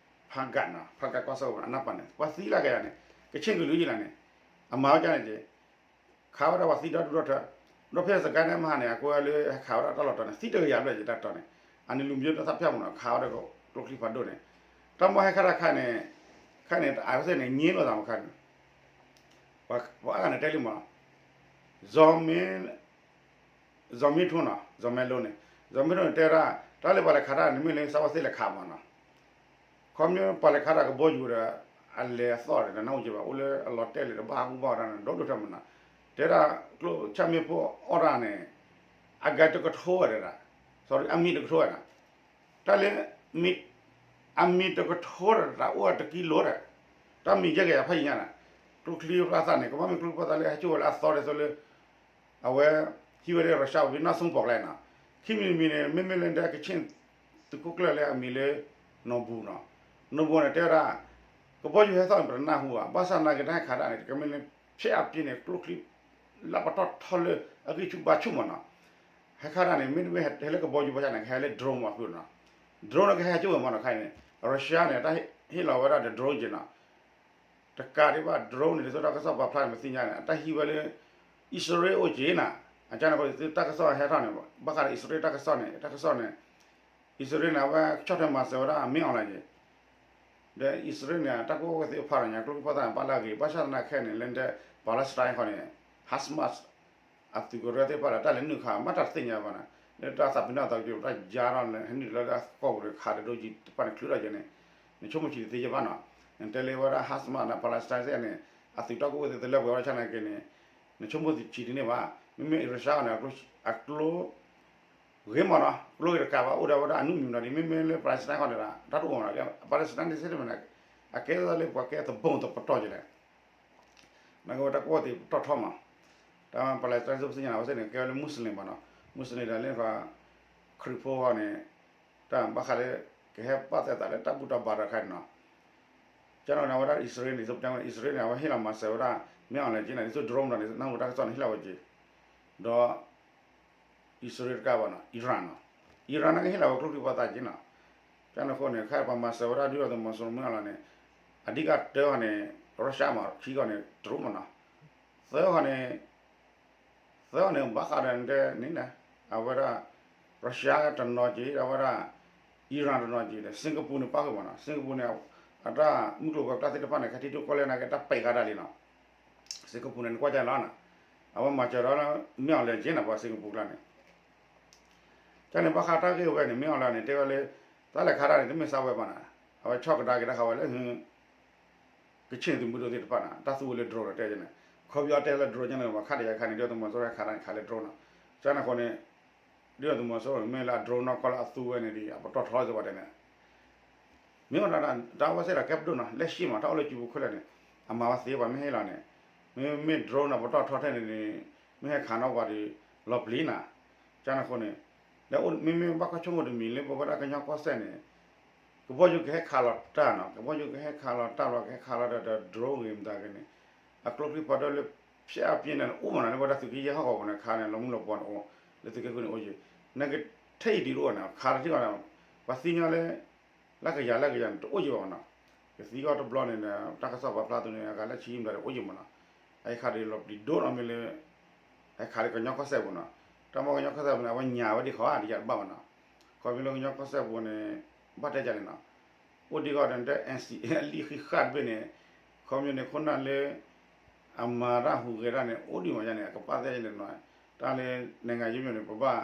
ဖးကးနီၤ ဖးကးကီၢ်စဲၣ်ပူၤ အနၢ်ပၢၣ်န့ၣ် ပှၤသံလၢကယၤန့ၣ် ကခ့ၣ်ကလုာ်ယံၤလီၤန့ၣ် အမၤဝဲဒ်န့ၣ်က့ ခးဝဲဒၣ်ပှၤသံဒီဒူၣ်ဒီထၢ, ဒီးဖဲစကဲန့ၣ်မဟါန့ၣ် အကွဲးလၢဟဲခးဝဲဒၣ်တၢ်လီၢ်တတီၤန့ၣ် သံတကယၤဘျဲၣ်က့တၢ်တီၤန့ၣ်, အန့ၣ်လူမျိုးတုံးသတ်ဖြတ်မးနီၤ ခးဝဲဒၣ်ကျိချံဖးဒိၣ်န့ၣ်, တၢ်မ့ၢ်ဟဲခါတခါန့ၣ်, ခါန့ၣ် အဝဲသ့ၣ်န့ၣ် ငြင်းလိာ်သးမးခါန့ၣ်, ပှၤအါဂၤန့ၣ်တဲလံမးနီၤ, ဇော်မင်း ဇော်မင်းထွန်းနီၤ ဇော်မင်းထွန်းန့ၣ်, ဇော်မင်းထွန်းန့ၣ် တဲဝဲဒၣ် တၢ်လၢပှၤလဲၤခးတၢ်န့ၣ် မ့ၢ်လၢစးဝဲသ့ၣ်လဲၤခးမးနီၤ, ခီဖျိပှၤလဲၤခးတၢ်ကဘီယူၤဒီး အလဲၤအသီၣ်ဒီး နၢ်ဟူက့ဘၣ် အိၣ်လၢအလီၤတဲာ်လံဒီး ဘၣ်ဟးဂူာ်ဘၣ်ဝဲဒၣ်န့ၣ် ဒီဒူၣ်ထၢမးနီၤ, တဲဒၣ်ကျိဆၣ်မ့ၣ်ပိၢ်အီၣ်တၢ်န့ၣ် အဂၤတကထိဝဲဒၣ်, sorry အမံၤတကထိဝဲဒၣ်, တၢ်လၢ အမံၤတကထိတအိၣ်တကံလိဒီး, တၢ်မံၤယဲၢ်ကယၤဖးယံၤညါန့ၣ်, ကျိချံဖျါသးန့ၣ် ကဘၣ်မ့ၢ်ကျိချံဖျါသးလၢဟဲစိာ်ဝဲလၢအသီဒ်သိးလၢ အဝဲ ဟံးဝဲလၢ Russia ပူၤ နီၢ်ဆိပီၣ်ကျဲနီၤ, ခံမံၤတမံၤန့ၣ် မ့မ့ၢ်လၢဒၣ်ကခ့ၣ်သုးခိၣ်ကျၢၢ်လၢအမံၤလၢ နီၢ်ဘူၣ်နီၤ, နီၢ်ဘူၣ်န့ၣ် တဲဝဲဒၣ် ကဘီယူၤဟဲသီၣ်န့ၣ် ပတနၢ်ဟူဘၣ်, ဘၣ်ဆၣ်သနာ်က့တၢ်ဟဲခးတၢ်န့ၣ် တကမ့ၢ်လၢ ဖျဲးအပျ့ၤန့ၣ် ကျိချံ လၢပတီၢ်ထီလၢအဂံၢ်ဆူၣ်ဘါဆူၣ်မးနီၤ, ဟဲခးတၢ်န့ၣ် မ့တမ့ၢ်ဟဲလၢကဘီယူၤဘၣ်ဆၣ်န့ၣ် ကဟဲလၢ drone မးဖုနီၤ, drone န့ၣ်ကဟဲကၠိဝဲမးနီၤ, ခဲအံၤန့ၣ် Russia န့ၣ် တၢ်ဟ့ၣ်လီၤဝဲဒၣ်ဒီး drone က့ၤနီၤ, တကးဒံးဘၣ် drone န့ၣ် ဒ်သိးတၢ်ကစီၣ်ပာ်ဖျါန့ၣ် ပသ့ၣ်ညါန့ၣ် အတၢ်ဟံးဝဲလၢ အံၣ်စရ့လးအိၣ်က့ၤနီၤ, အကန့ၣ်အဃိ တၢ်ကစီၣ်ဟဲထီၣ်န့ၣ် ဘၣ်ဃးဒီးအံၣ်စရ့လးတၢ်ကစီၣ်န့ၣ် တၢ်ကစီၣ်န့ၣ် အံၣ်စရ့လးန့ၣ် အဝဲဆီၣ်ထွဲမၤစၢၤဝဲဒၣ် မင်းအောင်လှိုင် က့ၤ ဒီးအံၣ်စရ့လးန့ၣ် တၢ်ကူၣ်ဘၣ်ကူၣ်သ့ဖးဒိၣ်ညါ ကျိချံဖျါသးန့ၣ် ဘၣ်လၢအဂ့ၤ ဘၣ်ဆၣ်သနာ်က့ခဲအံၤန့ၣ် လၢဒဲ Palestine အဃိန့ၣ် Hamas အသုးကရၢသ့ၣ်တဖၣ်ဒီး တၢ်လဲၤနုာ်ခး မ့ၢ်တၢ်တသ့ၣ်ညါဘၣ်န့ၣ် လၢတၢ်သးပ့ၤနီၣ်သးကတိၤ တၢ်ယါထီၣ်လၢဟဲနုာ်လၢအကီၢ်ပူၤဒီး ခးတဒိကံၤတဖၣ်န့ၣ် ချုးထီၣ်က့ၤန့ၣ် နဆိကမိၣ်ဆံးတသ့ယဘၣ်နီၤ, နတဲလၢဝဲဒၣ် Hamas ဒီး Palestine သ့ၣ်န့ၣ် အသုးတၢ်ကူၣ်ဘၣ်ကူၣ်သ့တလၢပှဲၤဝဲဒၣ်ဆၣ်သနာ်က့န့ၣ် နဆိကမိၣ်ဆံးတန့ၢ်ဘၣ်, မ့မ့ၢ် Russia န့ၣ် အကျိ ဂ့ၤမးနီၤ, ကျိဂ့ၤတကးဘၣ် အိၣ်ဒီးဝဲဒၣ်အနုၣ်မံၤမနီၤ ဒ်မ့မ့ၢ်လၢ Palestine ဃီန့ၣ်ဒီး တၢ်တအိၣ်မးနီၤ, Palestine သ့ၣ်တဖၣ်န့ၣ် အကဲသးလၢပှၤကဲသဘိၣ်သပတီၢ်က့ၤလဲၣ်, နာ်က့ဝဲတၢ်ကူၣ်ဘၣ်ကူၣ်သ့ပတီၢ်ထီမး, တၢ် Palestine သ့ၣ်ပသ့ၣ်ညါန့ၣ် အဝဲသ့ၣ်န့ၣ် ကဲဝဲလၢ Muslim မးနီၤ, Muslim ဒီးလၢ ခရံာ်ဖိဃီန့ၣ် တၢ်ဘၣ်ဃးလၢ ကဟဲပာ်သးသးလၢတၢ်ဘူၣ်တၢ်ဘါဒီးခါန့ၣ်နီၤ, ကန့ၣ်န့ၣ် အဝဲဒၣ်အံၣ်စရ့လးန့ၣ် ဒ်သိးပတဲဝဲန့ၣ် အံၣ်စရ့လးန့ၣ် အဝဲဟ့ၣ်လီၤမၤစၢၤဝဲဒၣ် မင်းအောင်လှိုင် က့ၤန့ၣ် ဒ်သိး drone ဒီးန့ၣ် နၢ်ဟူတၢ်ကစီၣ်န့ၣ် ဟ့ၣ်လီၤဝဲက့ၤ, ဒီး အံၣ်စရ့လးတကးဘၣ်နီၤ Iran နီၤ, Iran န့ၣ်ကဟ့ၣ်လီၤဝဲကျိချံဖျါသးက့ၤနီၤ, ကန့ၣ်အဃိန့ၣ် ခဲအံၤပှၤမၤစၢၤဝဲဒၣ်ဒုၣ်ဒါသုးမီၤစိရိၤ မင်းအောင်လှိုင် န့ၣ် အဓိကတၢဃီန့ၣ် Russia မး ခံဃီန့ၣ် drone မးနီၤ, သၢဃီန့ၣ် သၢဃီန့ၣ် ဘၣ်ဃးဒီးတဲန့ၣ် အဝဲဒၣ် Russia တနီၤက့ၤ အဝဲဒၣ် Iran တနီၤက့ၤဒီး Singapore န့ၣ်ပၣ်ဃုာ်မးနီၤ, Singapore န့ၣ် အတၢ်မုၢ်ကျိၤဝဲၤကွာ်သ့ၣ်တဖၣ်န့ၣ် ခဲထံဒိၣ်ကီၢ်လဲၢ်နာ်က့ တၢ်ပဲာ်ဃာ်ဒၣ်လံနီၤ, Singapore န့ၣ် နကွၢ်ကလဲၣ်နီၤ, အဝဲမၤစၢၤဒီး မင်းအောင်လှိုင် က့ၤနီၤ ပှၤ Singapore ကျါန့ၣ် ကန့ၣ်ဘၣ်ဃးတၢ်ဂ့ၢ်ဝဲန့ၣ် မင်းအောင်လှိုင် န့ၣ် တဲဝဲလၢ တၢ်လဲၤခးတၢ်န့ၣ် တမ့ၢ်စးဝဲဘၣ်နီၤ, အဝဲဆီၣ်ကဒါက့ၤတၢ်ဃးဝဲလၢ ကခ့ၣ်သုးမုၢ်ဒိၣ်သ့ၣ်တဖၣ်န့ၣ် တၢ်သူဝဲလၢ drone ဒီးတဲန့ၣ်, ခီပညီတဲလၢ drone ကန့ၣ် ပှၤခးတယၤခါန့ၣ် ဒုၣ်ဒါသုးမီၤစိရိၤခးတၢ်န့ၣ် ခးလၢ drone နီၤ, ကန့ၣ်အဃိန့ၣ် ဒုၣ်ဒါသုးမီၤစိရိၤန့ၣ် မ့ၢ်လၢအ drone နီၢ်ကီၢ်လၢအသူဝဲန့ၣ်ဒီး အပတီၢ်ထီစ့ၢ်ကီးတဲန့ၣ် မ့ၢ်ဝဲဒၣ် တၢ်ဝဲစ့ၢ်ဒီးကဲပဒိၣ်နီၤ လၢၡံၣ်မး တၢ်အိၣ်လၢကၠူပူၤခဲလၢာ်န့ၣ် အမၤဝဲသ့ပှၤမ့ၢ်ဟ့ၣ်လီၤန့ၣ် မ့မ့ၢ် drone နီၤ ပတီၢ်ထီထဲန့ၣ်န့ၣ် မ့ၢ်ဟဲခးနီၣ်ပှၤဒီး လီၤပျံၤနၤ ကန့ၣ်အဃိန့ၣ် လၢမ့မ့ၢ်ဘၣ်ကွၢ်ဆိကမိၣ်တမံၤလၢပဝဲဒၣ်ကညီကီၢ်စဲၣ်န့ၣ် ကဘီယူၤကဟဲခးလီၤတၢ်နီၤ ကဘီယူၤကဟဲခးလီၤတၢ်လီၤ ကဟဲခးလီၤဒီး drone ဂ့ၤမတၤဂ့ၤန့ၣ် အကျိချံဖးဒိၣ်လၢ ဖျဲးအပျ့ၤန့ၣ် အိၣ်မးနီၤ လၢပဝဲဒၣ်သုးက့ယဲၢ်ဟီၣ်ကဝီၤပူၤန့ၣ် ခးန့ၣ် လီၤမုၢ်လီၤပှီၤန့ၣ်အိၣ် လၢသုးက့ဃုန့ၣ်အိၣ်ယံၤ နကထဲအံၤဒံးတအိၣ်န့ၣ် ခးတထံၣ်ဘၣ်န့ၣ် ပှၤသ့ၣ်ညါလၢ လၢကယၤလၢကယၤန့ၣ် တအိၣ်ယံၤဘၣ်မးနီၤ ကသံကီၢ်တဘျီန့ၣ် တၢ်ကစီၣ်ပာ်ဖျါသူန့ၣ် အဂၤလၢဆံမတၤတအိၣ်ယံၤမးနီၤ အဟဲခးဒီးလီၤပျံၤဒိၣ်နီၤမ့ၢ်လၢ ဟဲခးဒီးကညီကီၢ်စဲၣ်ပူၤနီၤ တၢ်မ့ၢ်ကညီကီၢ်စဲၣ်ပူၤန့ၣ် အဝဲညါဝဲဒ်ခီဧါဒ်ယၤတဘၣ်မးနီၤ ခီဖျိလၢကညီကီၢ်စဲၣ်ပူၤန့ၣ် ဘၣ်တဲယၤန့ၣ်နီၤ အိၣ်ဒံးဂီၢ်ဒီး N C A အလံာ်ဃံးဃာ်တဘ့ၣ်န့ၣ် ခီဖျိန့ၣ် ခိၣ်နၢ်လၢ အမၤတၢ်ဟူးဂဲၤတၢ်န့ၣ် အိၣ်ဒံးမးယၤန့ၣ် အကပာ်သဲန့ၣ်နီၤ တၢ်လၢ နိုင်ငံရေးမျိုးန့ၣ် ပဘၣ်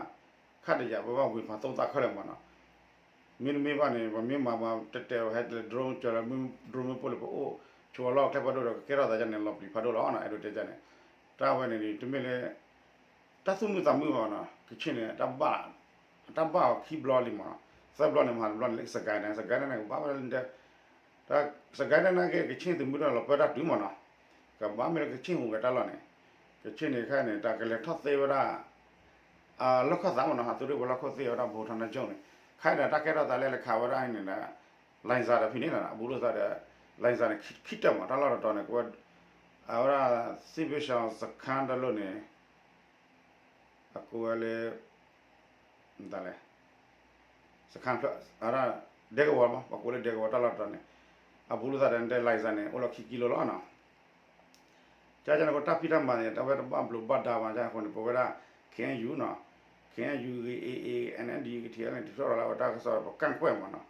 ခးတယၤ ပဘၣ်ဝ့ၤဖးသိသးခဲလၢာ်မးနီၤ မ့တမ့ၢ်ဘၣ်န့ၣ် ပမ့ၢ်မၤမၤတဲာ်တဲာ်ဟဲတလဲၤ drone ကၢၤလီၤ drone မ့ၢ်ပိၢ်လၢပအိၣ်ဆိးအလီၢ်ကျဲဖးဒိၣ်ဒီး ကကဲထီၣ်သးယၤန့ၣ် လီၤပျံၤဖးဒိၣ်လီၤနီၤ အဲၣ်ဒိးတဲယၤန့ၣ် တၢ်ဝဲန့ၣ် တမ့ၢ်လၢ တၢ်သူၣ်မုာ်သးမုာ်ဘၣ်နီၤ ကခ့ၣ်န့ၣ် တၢ်ဘၣ်အီၤခံဘျီလံမးနီၤ သၢဘျီန့ၣ် မဟါတဘျီန့ၣ်လၢ စကဲန့ၣ် စကဲန့ၣ် ကဘၣ်ဝဲလၢ တၢ်စကဲန့ၣ်နာ်က့ ကခ့ၣ်သုးမုၢ်ဒိၣ်လီၤပၢတၢ်တုၤမးနီၤ ကဘၣ်မ့ၢ်လၢကခ့ၣ်ဟူးဂဲၤတၢ်လီၢ်န့ၣ် ကခ့ၣ်န့ၣ်ခဲအံၤန့ၣ် တၢ်ကလဲၤထီၣ်သ့ဝဲဒၣ် အလီၢ်ခၢၣ်သးမးနီၤ အသုးရ့ၣ်ဝဲၤလီၢ်ခိၣ်သ့ဝဲဒၣ် ဘိးထီနၢကၠိၣ်န့ၣ် ခဲအံၤဒီးတၢ်ကဲထီၣ်သးလၢလဲၤခးဝဲဒၣ်န့ၣ်ဒီး လိုင်ဇာဒီးဖဲန့ၣ်နီၤ အဘူးလိာ်သးဒီး လိုင်ဇာန့ၣ် ခံတၢၢ်မး တၢ်လီၢ်တတီၤန့ၣ် ကဝဲ အဝဲဒၣ် စစ်ဘေးရှောင်စခန်း တၢ်လီၢ်န့ၣ် အကိးဝဲလၢ မတၤလဲၣ် စခန်း အဝဲဒၣ် ဒဲကဝီၤမး ပှၤကိးလၢဒဲကဝီၤတၢ်လီၢ်တတီၤန့ၣ် အဘူးလိာ်သးဒီး လိုင်ဇာန့ၣ် အိၣ်လီၤခံကံလိလီၤနီၤ ကန့ၣ်အဃိ တၢ်ဖံးတၢ်မၤန့ၣ် တၢ်ဝဲတဘၣ်ဘျိးဘၣ်ဒါမး ကန့ၣ်အဃိန့ၣ် ပဝဲဒၣ် K N U နီၤ K N U ဂ့ၤ A A N N D ဂ့ၤ T N L န့ၣ် တဖျီၣ်လီၤလၢဝဲတၢ်ကစီၣ်ဒီး ပကန့်ကွက်မးနီၤ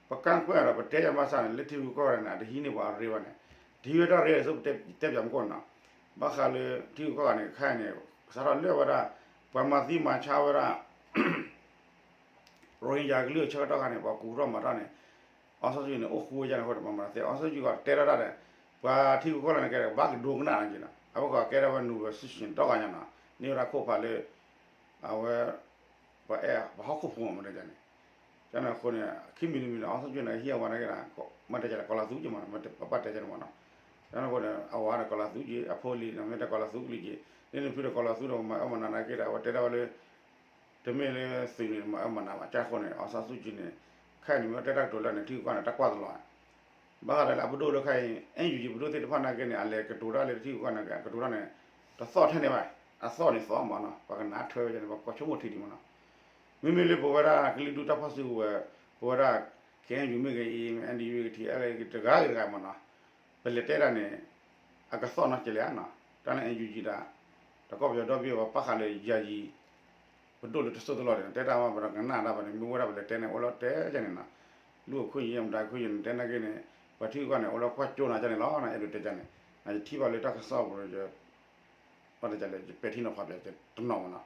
ပကန့်ကွက်ဒီး ပတဲယၤဘၣ်ဆၣ်န့ၣ် လၢထံရူၢ်ကီၢ်ဂၤန့ၣ် အတဟံးန့ၢ်ပှၤအရ့ဘၣ်န့ၣ် တဟံးဝဲတၢ်ရ့ဒ်သိးပတဲပၠးမူခိၣ်နီၤ ဘၣ်ဃးလၢထံရူၢ်ကီၢ်ဂၤန့ၣ် ခဲအံၤန့ၣ် စးထီၣ်လၢဝဲဒၣ် ပှၤမၤသံမၤဆါဝဲဒၣ် ရိဟင်ဂျာကလုၢ်အဆၢကတီၢ်ခါန့ၣ် ပှၤကူၣ်ထီၣ်မၤထီၣ်န့ၣ် အောင်ဆန်းစုကြည်န့ၣ် အိၣ်ဃူဝဲဒၣ်န့ၣ်အဃိန့ၣ် ပှၤမၤသ့ အောင်ဆန်းစုကြည်ကတဲထီၣ်တၢ်ဒီး ပှၤထံဂုၤကီၢ်ဂၤန့ၣ်ကဲဒီး ကဘၣ်ကဒိကနၣ်နီၤက့ၤနီၤ အဝဲကီးကဲထီၣ်ဝဲ နူၤဝဲစံၣ်ရှ့ၣ် ဒီဂၤညါနီၤ န့ၢ်ဝဲဒၣ်ခိၣ်ဖးလၢ အဝဲ ပှၤအဲၣ်ပှၤဟီၣ်ခိၣ်ဖိမ့ၢ်တဲန့ၣ် ကန့ၣ်အဃိန့ၣ် ခံမံၤတမံၤန့ၣ် အီၣ်ဆူၣ်ကၠူၣ်န့ၣ် ဟံးအဝဲနာ်က့ဒီး မ့ၢ်တဲကလဲၣ် ကီၤလၤသူက့မ့ၢ်နီၤ ပဘၣ်တဲကန့ၣ်မ့ၢ်နီၤ ကန့ၣ်အဃိန့ၣ် အဝဲဒီးကီၤလၤသူက့ အဖိလံၤန့ၣ် မ့ၢ်တဲကီၤလၤသူကလံၤက့ လၢနဖုဒီးကီၤလၤသူဒီး မၤအၢမၤနးနာ်က့ဒီး အဝဲတဲဒၣ်ဝဲလၢ တမ့ၢ်လၢသုးန့ၣ် မၤအၢမၤနးဘၣ် ကၢ်ဃိန့ၣ် အီၣ်ဆူၣ်ကၠူၣ်န့ၣ် ခဲအံၤန့ၣ် မ့ၢ်တဲတၢ်ကတိၤလၢန့ၣ် ထံဂုၤကီၢ်ဂၤန့ၣ် တၢ်ကွၢ်တလီၤ ဘၣ်ဃးဒီးလၢအပဒိၣ်လၢခဲအံၤ အဲၣ်ယူၣ်ကၠံ ပဒိၣ်သ့ၣ်တဖၣ်နာ်က့န့ၣ် အလဲၤကတိၤတၢ်လၢထံဂုၤကီၢ်ဂၤနာ်က့ အကတိၤတၢ်န့ၣ် တသီၣ်ထဲန့ၣ်ဘၣ် အသီၣ်န့ၣ်သီၣ်မ့ၢ်နီၤ ပှၤကနၣ်ထွဲဝဲန့ၣ် ပှၤကွၢ်ဆိကမိၣ်ထံဒံးမ့ၢ်နီၤ မ့မ့ၢ်လၢပဝဲဒၣ်ကလုာ်ဒူၣ်တၢ်ဖီၣ်စုကဝဲၤ ပဝဲဒၣ် ခဲအံၤယူၣ် မ့ၢ်ဂ့ၤ အံၤ မ့ၢ် အဲၣ်ယူၣ်ကၠံ ဂ့ၤ ထံအဲၣ်ဂ့ၤ တဂၤဂ့ၤတဂၤမ့ၢ်နီၤ ပလဲၤတဲဒၣ်န့ၣ် အကသီၣ်နီတစဲးလဲၣ်နီၤ တၢ်လၢ အဲၣ်ယူၣ်ကၠံ ဒၣ် တကီၢ်ပယီၤဒီဘ့ၣ် ပှၤပာ်ဃာ်လၢယၤယံၤ ပဒိၣ်လၢတစိၢ်တလီၢ်န့ၣ် တဲတၢ်မ့ၢ်ပှၤကနၣ်တၢ်ဘၣ်န့ၣ် မ့ၢ်ဝဲဒၣ်ပလဲၤတဲန့ၣ် အိၣ်လီၤတဲကန့ၣ်နီၤ လူ့အခွင့်အရေး မတၤခွင့်အရေးန့ၣ် တဲနာ်က့န့ၣ် ပှၤထံဂုၤကီၢ်ဂၤန့ၣ် အိၣ်လီၤကွၢ်ကၠိနၤကန့ၣ်လီၤ အဲၣ်ဒိးတဲကန့ၣ် ယထံၣ်ဘၣ်လၢတၢ်ကစီၣ်ပူၤ ဘၣ်တကလဲၣ် ယပဲာ်ထံနီၤဖးပျဲတနီၤမ့ၢ်နီၤ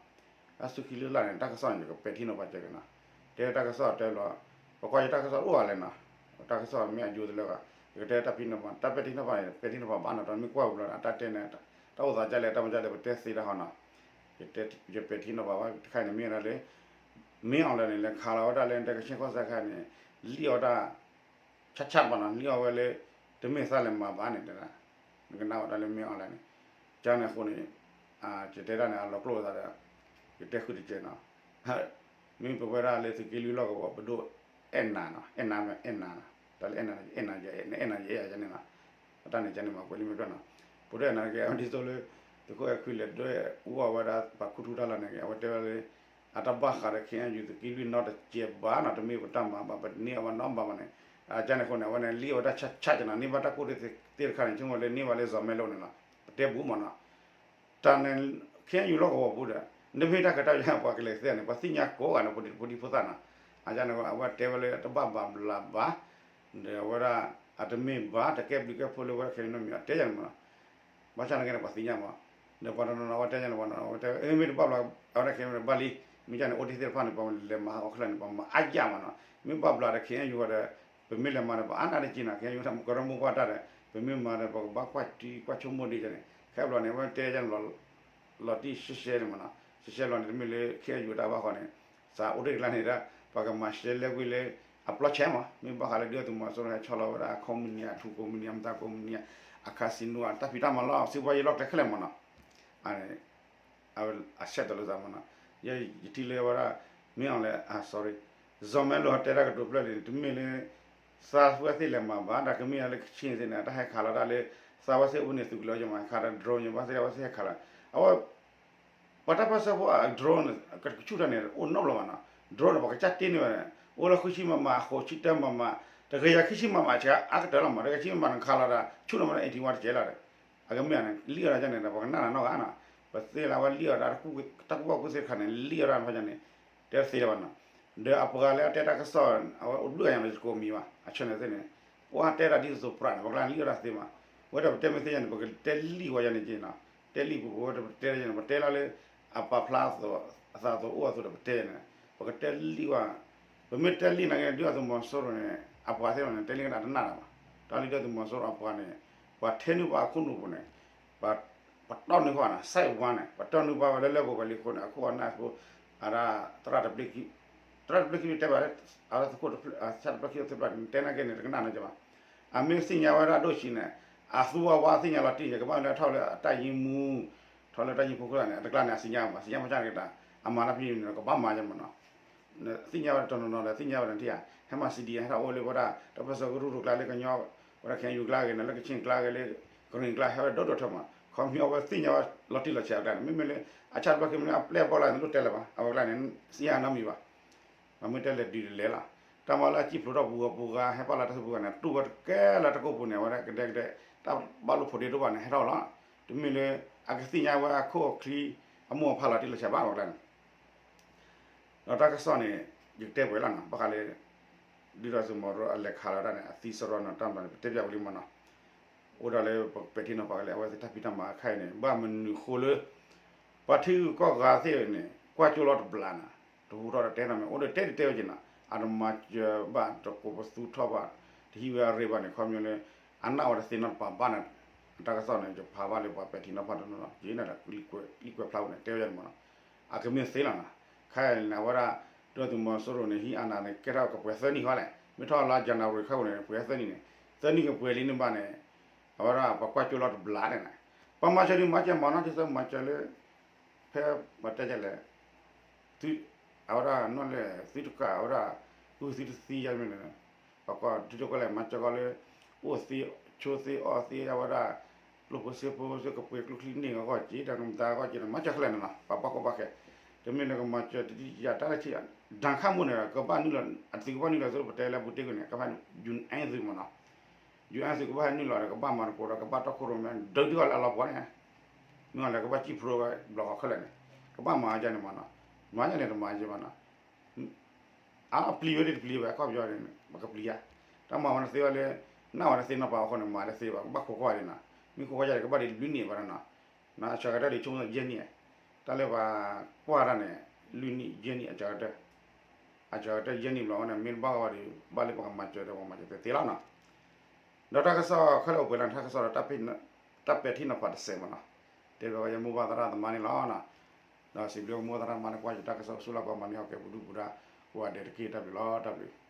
အါဆူခံလၢ်လၢ်န့ၣ် တၢ်ကစီၣ်န့ၣ် ယကပဲာ်ထံနီၤဖးကဲက့ၤနီၤ တဲတၢ်ကစီၣ်တဲလီၤ ပကွၢ်ယတၢ်ကစီၣ်တအိၣ်ဘၣ်လဲၣ်နီၤ တၢ်ကစီၣ်မ့ၢ်အယိတလၢဘၣ် ယကတဲတၢ်ပဲာ်ထံနီၤဖး တၢ်ပဲာ်ထံနီၤဖးန့ၣ် ပဲာ်ထံနီၤဖးဘၣ်နီၤ တမ့ၢ်ကွၢ်ဝံၤလီၤ အတၢ်တဲန့ၣ် တၢ်အိၣ်သးဒ်လဲၣ် တၢ်မၤဒ်လဲၣ် ပတဲသ့တၢ်ဟီနီၤ ယပဲာ်ထံနီၤဖးဘၣ် တခါန့ၣ်မ့ၢ်ဝဲဒၣ်လၢ မင်းအောင်လှိုင်န့ၣ် လဲၤခးလီၤဝဲဒၣ်လၢ တကဆ့ၣ်ကီၢ်စဲၣ်ခါန့ၣ် လံၣ်အီၣ်ဝဲဒၣ် ဆၣ်ဆၣ်ဘၣ်နီၤ လံၣ်အီၣ်ဝဲလၢ တမ့ၢ်သးလဲၤမၤဘၣ်န့ၣ်တဲဒၣ် နကနၣ်ဝဲဒၣ်လၢ မင်းအောင်လှိုင် န့ၣ် ကန့ၣ်အဃိန့ၣ် ယတဲဒၣ်န့ၣ် အလီၤကျိၣ်သးဒီး ယတဲဃုာ်တကဲးနီၤ မ့ၢ်ပဝဲဒၣ်လၢသုးက့လွံၢ်လီၢ်ကဝီၤ ပဒိၣ်အဲၣ်နၤနီၤ အဲၣ်နၤမ့ၢ်အဲၣ်နၤနီၤ တၢ်လၢအဲၣ်နၤ အဲၣ်နၤ အဲၣ်နၤ အဲၣ်ယၤန့ၣ်နီၤ အတၢ်န့ၣ်ကန့ၣ်မၤကွဲးလံမ့ၢ်ဖျၢၣ်နီၤ ပဒိၣ်အဲၣ်နၤက့ အဝဲဒ်သိးလၢ သုးခိၣ်အဲၣ်ခွံလဲၤဒွဲၣ်အူအီၣ်ဝဲဒၣ် ပှၤခူၣ်ထူတၢ်လီၢ်န့ၣ်က့ အဝဲတဲဝဲလၢ အတၢ်ဘၣ်ဃးဒီး ခဲအံၤယူၣ် သုးက့လွံၢ်နီတစဲးဘၣ်နီၤ တမ့ၢ်ပတၢ်မၤဘၣ် ပန့ၢ်အီၣ်ဘၣ်နီတဘျီဘၣ်န့ၣ် အကန့ၣ်အဃိန့ၣ် အဝဲန့ၣ် လံၣ်အီၣ်ဝဲဒၣ်ဆၣ်ဆၣ်ကန့ၣ် န့ၢ်ဘၣ်တၢ်ကူၣ်သ့သ့တခါန့ၣ် ဆိကမိၣ်လၢန့ၢ်ဘၣ်လၢ ဇီၤမဲလိန့ၣ်လီၤ ပတဲဘူးမ့ၢ်နီၤ တၢ်န့ၣ် ခဲအံၤယူၣ်လီၢ်ကဝီၤပူၤဒီး နမ့ၢ်တၢ်ကတၢၢ်ယါပှၤကလဲၤသ့န့ၣ် ပှၤသ့ၣ်ညါကိးဂၤန့ၣ် ပှၤဒံဖိဒံဖိသၣ်နီၤ အကန့ၣ် အဝဲတဲဝဲလၢတဘၣ်ဘၣ်ဘျးဘၣ် ဒီးအဝဲဒၣ် အတမ့ၢ်ဘၣ် တကဲဘျုးကဲဖှိၣ်လၢဝဲဒၣ်ခဲအံၤနီတမံၤ အတဲယၤန့ၣ်မ့ၢ်နီၤ ဘၣ်ဆၣ်နာ်က့န့ၣ် ပှၤသ့ၣ်ညါမ့ၢ် ဒီးပှၤတနီၤနီၤ အဝဲတဲယၤန့ၣ် ပှၤနီၤ အဝဲတဲ အမ့ၢ်တဘၣ်ဘျး အဝဲဒၣ်ခဲအံၤဘၣ်လံ မ့ၢ်ကန့ၣ် အိၣ်တ့ၢ်သ့ၣ်တဖၣ်န့ၣ် ပှၤလဲၤမၤဟးဂီၤခဲလၢာ်န့ၣ် ပှၤမၤအါယၢ်မ့ၢ်နီၤ မ့ၢ်ဘၣ်ဘျးဒီး ခဲအံၤယူၣ်ဒီး ပမ့ၢ်လဲၤမၤဒီး ပအါနၢ်တက့ၢ်နီၤ ခဲအံၤယူၣ် ကရၢမိၢ်ပှၢ်တၢ်ဒီး ပမ့ၢ်မၤဒီး ပကဘၣ်ကွၢ်တံၢ်ကွၢ်ဆိကမိၣ်ဒ်ကန့ၣ် ခဲဘျီန့ၣ် အဝဲတဲယၤန့ၣ် လီၤတံၢ်ရှဲရှဲန့ၣ်မ့ၢ်နီၤ ရှဲရှဲလီၤန့ၣ် တမ့ၢ်လၢခဲအံၤယူၣ်တၢ်ဘၣ်ဃီန့ၣ် စးအိၣ်တ့ၢ်တကျါန့ၣ်ဒီး ပှၤကမၤရှဲလဲဝံၤလၢ အပျီဆဲးမး မ့ၢ်ဘၣ်ဃးလၢဒုၣ်ဒါသုးမီၤစိရိၤဟဲဆီလီၤဝဲဒၣ် အခိၣ်မုၢ်နံၤ အထူကိးမုၢ်နံၤ အမတၤကိးမုၢ်နံၤ အcasino အတၢ်ဖံးတၢ်မၤလီၤ စံးဘှီယဲလီၢ်ကျဲခဲလၢာ်မ့ၢ်နီၤ အဝဲအဆဲးတလၢသးမ့ၢ်နီၤ ယထံၣ်လၢဝဲဒၣ် မင်းအောင်လှိုင် sorry ဇီၤမဲလိဟဲတဲတၢ်ကတိၤဖျၢၣ်လံန့ၣ် တမ့ၢ်လၢ သးဝဲသ့ၣ်လဲၤမၤဘၣ် ဒီးကမ့ၢ်လၢကဆ့ၣ်သ့ၣ်န့ၣ် အတၢ်ဟဲခးလီၤတၢ်လၢ သးဝဲသ့ၣ်အိၣ်န့ၣ် သုးကလၢၤယမၤခးဒီး drone ယဘၣ်သ့ၣ်အဝဲသ့ၣ်ဟဲခးလီၤ အဝဲ ပှၤတၢ်ပၢၢ်ဆၢဖိအ drone ကဆူၣ်တၢ်န့ၣ် အိၣ်နီတဘျီဘၣ်နီၤ drone န့ၣ် ပှၤကစၢ်တ့န့ၢ်ဝဲန့ၣ် အိၣ်လၢဃုဆံမမ ဃိးဆံတၢမမ တကယၤခံဆံမမ ဆှးအါကတၢၢ်လီၤမး တကယၤခံဆံမမန့ၣ် ခးလီၤဒီး ဆူၣ်နီၤမး eighty watt တကဲလီၤဒီး အကမ့ၢ်န့ၣ် လံၣ်အီၣ်ဒၣ်န့ၣ်ဒီး ပှၤကနၣ်နီတဂၤနီၤ ပသ့လၢအဝဲလံၣ်အီၣ်ဒၣ် တၢ်ကူၣ်ဘၣ်ကူၣ်သ့တခါန့ၣ် လံၣ်အီၣ်ဒၣ်ဖဲန့ၣ် တဲသ့လၢၤဘၣ်နီၤ ဒီးအပှၤလၢအတဲတၢ်ကစီၣ် အဝဲအိၣ်ဘျုးဂၤညါန့ၣ် ယကိးမံၤဘၣ် အဆၢန့ၣ်သ့ၣ်န့ၣ် အိၣ်ဟးတဲဒၣ်ဒ်သိးသိးပြးန့ၣ် ပှၤကျါန့ၣ် လံၣ်အီၣ်ဒၣ်သ့မး ဝဲဒီးပတဲမ့ၢ်သ့ၣ်ညါန့ၣ် ပကတဲလံၣ်ဝဲယါန့ၣ်က့ၤနီၤ တဲလံၣ်ပူၤပဝဲဒီးပတဲယါန့ၣ် ပတဲလီၤလၢ အပာ်ဖျါအသးအသိးအိၣ်အသိးဒီးပတဲယါန့ၣ် ပကတဲလံၣ်ဝဲ ပမ့ၢ်တဲလံၣ်နာ်က့ ဒုၣ်ဒါသုးမီၤစိရိၤန့ၣ် အပှၤသ့ၣ်တဖၣ်န့ၣ် တဲလံၣ်ကနၣ်တနာ်လၢၤဘၣ် တၢ်လၢဒုၣ်ဒါသုးမီၤစိရိၤအပှၤန့ၣ် ပှၤထဲနုာ်ပှၤအခိၣ်နူာ်ပူၤန့ၣ် ပှၤတီၢ်နုာ်ပှၤနီၤ စဲးဝါန့ၣ် ပှၤတီၢ်နုာ်ပှၤဝဲလၢလၢပှဲၤပှဲၤလံအဃိန့ၣ် အခိၣ်အနၢ်ဖိ အဒၣ်သရၣ်တဘျ့ခံ သရၣ်တဘျ့ခံတဲဘၣ်လၢ အဝဲသ့ၣ်ခိၣ်တဖျၢၣ် ဆၣ်တဖျၢၣ်ခံဖျၢၣ် တဲနာ်က့န့ၣ် တကနၣ်နီတမံၤဘၣ် အမ့ၢ်သ့ၣ်ညါဝဲဒၣ်ဒိၣ်ဆံးန့ၣ် အသူဝါဝါသ့ၣ်ညါလီၤတံၢ် ယကဘၣ်လၢထီၣ်လၢအတၢ်ယံၤမူ ထီၣ်လၢတၢ်ယံၤဖိခိၣ်န့ၣ် အတကျါန့ၣ် အသ့ၣ်ညါမး သ့ၣ်ညါမးကၢ်န့ၣ်က့ၤတၢ် အမၤတၢ်ဖဲန့ၣ် ကဘၣ်မၤယါမးနီၤ သ့ၣ်ညါဝဲဒၣ်တနီၤနီၤဒီး သ့ၣ်ညါဝဲဒၣ်ထံၣ်ဧါ ဟဲမၤ စီၣ်ဒံၣ် ဟဲထီၣ်အိၣ်လၢဝဲဒၣ် တၢ်ပၢၢ်ဆၢကရူၢ်ကကျါလၢကညီ ဝဲဒၣ်ခဲအံၤယူၢ်ကျါဂ့ၤန့ၣ် လၢကဆ့ၣ်ကျါဂ့ၤလၢ ကရ့ၣ်ကျါ ဟဲဝဲဒၣ်ဒိၣ်ဒိၣ်ထီၣ်မး ခီဖျိအဝဲသ့ၣ်ညါဝဲလီၤတံၢ်လီၤဆဲးအကျါန့ၣ် မ့မ့ၢ်လၢ အဆၣ်တဖျၢၣ်ခံမ့ၢ်လၢအပျဲၢ်အဘီၣ်လၢန့ၣ် လိၣ်တဲလၢၤဘၣ် အဝဲကျါန့ၣ် သ့ၣ်ညါနီတမံၤဘၣ် ပမ့ၢ်တဲလဲၤဒုးလဲၤလီၤ တၢ်မၤလၢအစံၣ်ဖျိးထီၣ်ပူၤဂီၤပူၤဂၤ ဟဲပာ်လီၤတၢ်စုပူၤဂၤန့ၣ် တူၢ်ဝဲတကဲလၢတကိးပူၤန့ၣ် အဝဲဒၣ်ကဒဲကဒဲ တၢ်ဘၣ်လိာ်ဖိးဒ့တအိၣ်ဘၣ်န့ၣ် ဟဲထီၣ်လီၤ တမ့ၢ်လၢ အကသ့ၣ်ညါဝဲအခိၣ်အချံ အမိၢ်အဖါလီၤတံၢ်လီၤဆဲးဘၣ်ဝဲကျါန့ၣ် ဒီးတၢ်ကစီၣ်န့ၣ် ယကတဲပှဲၤလီၤနီၤ ဘၣ်ဃးလၢ ဒုၣ်ဒါသုးမီၤစိရိၤအလဲၤခးလီၤတၢ်န့ၣ် အသံစရီန့ၣ် တၢ်မၤန့ၣ် ပတဲပျးဝံၤလံမးနီၤ အိၣ်ဒၣ်လၢပပဲာ်ထံနီၤဖးကလဲာ် အဝဲသ့ၣ်တၢ်ဖံးတၢ်မၤအခါအံၤန့ၣ် ဘၣ်မနုၤဃိလၢ ပှၤထံဂုၤကီၢ်ဂၤသ့ၣ်န့ၣ် ကွၢ်ကၠိလီၤတဘျးနီၤ တဟူထီၣ်ဒီးတဲနီတမံၤ အိၣ်ဒီးတဲတတဲဝဲက့ၤနီၤ အတမၤစၢၤဘၣ် တကိးပသူထီၣ်ဘၣ် တဟံးဝဲအရ့ဘၣ်န့ၣ် ခီဖျိလၢ အနၢ်ဝဲတသ့နီတပၤဘၣ်န့ၣ် တၢ်ကစီၣ်န့ၣ် ယဖးဘၣ်လၢပှၤပဲာ်ထံနီၤဖးတနီၤနီၤ ယနာ်ဒီးလံာ်ကွဲးဖျါဝဲန့ၣ် တဲဝဲယၤန့ၣ်မ့ၢ်နီၤ, အကမ့ၢ်သ့လီၤနီၤ, ခဲအံၤန့ၣ် အဝဲဒၣ် ဒုၣ်ဒါသုးမီၤစိရိၤန့ၣ် ဟံးအါနၤန့ၣ် ကဲထီၣ်ကပှဲၤသၢနံၣ်ဃီလဲၣ်, မ့ၢ်ထီၣ်လါ January ခါပူၤန့ၣ် ပှဲၤသၢနံၣ်န့ၣ်, သၢနံၣ်ကပှဲၤလံန့ၣ်ဘၣ်န့ၣ်, အဝဲဒၣ်ပှၤကွၢ်ကၠိလီၤတဘျီန့ၣ်, ပှၤမၤစၢၤဒုးမၤစၢၤမ့ၢ်နီၤ ဒ်သိးမၤစၢၤလၢ ဖဲပတဲလဲၣ် သု အဝဲဒၣ်နီၢ်လဲၣ်သုတကး အဝဲဒၣ် အုၣ်သုတသံယါမ့ၢ်န့ၣ်, ပှၤကီၢ်ထံတကီၢ်လဲၣ် မၤစၢၤကီးလၢ အိၣ်သ့ ဆိသ့အီၣ်သ့ အဝဲဒၣ် ကျိၣ်ဖိစ့ဖိစ့ကပှ့ၤကျိချံန့ၢ်အဂီၢ်က့ၤ တၢ်ကမၤတၢ်အဂီၢ်က့ၤန့ၣ် မၤစၢၤခဲလၢာ်န့ၣ်နီၤ ပှၤဘၣ်ကီဘၣ်ခဲ, တမ့ၢ်လၢကမၤစၢၤတဒ်ယၤတၢ်လၢထံၣ် ဒၣ်ခါမူန့ၣ် ကဘၣ်နုာ်လီၤ အသုးကဘၣ်နုာ်လီၤသုးပတဲလၢဘူးတ့ၢ်ကွံာ်န့ၣ် ကဘၣ် ယူၣ်အၣ်သုးမ့ၢ်နီၤ, ယူၣ်အၣ်သုးကဘၣ်ဟဲနုာ်လီၤဒီး ကဘၣ်မၤသကိးဒီး ကဘၣ်တီခိၣ်ရိၣ်မဲ ဒုးဒုးအီၤလၢအလီၤပှီၢ်န့ၣ်, မ့ၢ်အီၤလၢကဘၣ်စံၣ်ဖျိဝဲဘျီဃီခဲလၢာ်န့ၣ်, ကဘၣ်မၤအါယါန့ၣ်မ့ၢ်နီၤ, မၤယါန့ၣ်တမၤယါဘၣ်နီၤ, အပျံၤဝဲဒ်တပျံၤဝဲ အခီပညီန့ၣ် ပကပျံၤယါ, တၢ်မၤဝဲန့ၣ်သ့ဝဲလၢ နၢ်ဝဲန့ၣ်သ့နီၤပၤအဃိန့ၣ် မၤတသ့ဘၣ် ကဘၣ်ခိးကွၢ်ဒံးနီၤ, မ့ၢ်ခိးကွၢ်ယါဒီး ကဘၣ်ဒံးလွံၢ်နံၣ်ဘၣ်နီၤ, အစှၤကတၢၢ်ဒံးဆိကမိၣ်ယဲၢ်နံၣ်, တၢ်လၢပှၤကွၢ်တၢ်န့ၣ် လွံၢ်နံၣ်ယဲၢ်နံၣ်အစှၤကတၢၢ် အစှၤကတၢၢ်ယဲၢ်နံၣ်ဘျီဝဲန့ၣ် မ့ၢ်တဘၣ်ဂီၢ်ဘၣ်ဒီး ဘၣ်လၢပကမၤစၢၤဒီးပကမၤစၢၤသ့သ့လီၤနီၤ, ဒီးတၢ်ကစီၣ်ခဲလၢာ်အိၣ်ပှဲၤလီၤန့ၣ် တၢ်ကစီၣ်ဒီး တၢ်ပဲာ်ထံနီၤဖးတစဲးမ့ၢ်နီၤ, တဲဘၣ်ဝဲယမိၢ်ပၢ်သရၣ်သမါန့ၣ်လီၤနီၤ, ဒီးစံးဘျုးမိၢ်ပၢ်သရၣ်သမါန့ၣ် ကွၢ်ယတၢ်ကစီၣ် ပဆူၣ်လၢ်ကီးမၤန့ၢ်အီၤကဲပူၤဒုၣ်ပူၤဒါ ကိးဂၤဒဲးတက့ၢ် တၢ်ဘျုးလီၤ တၢ်ဘျုး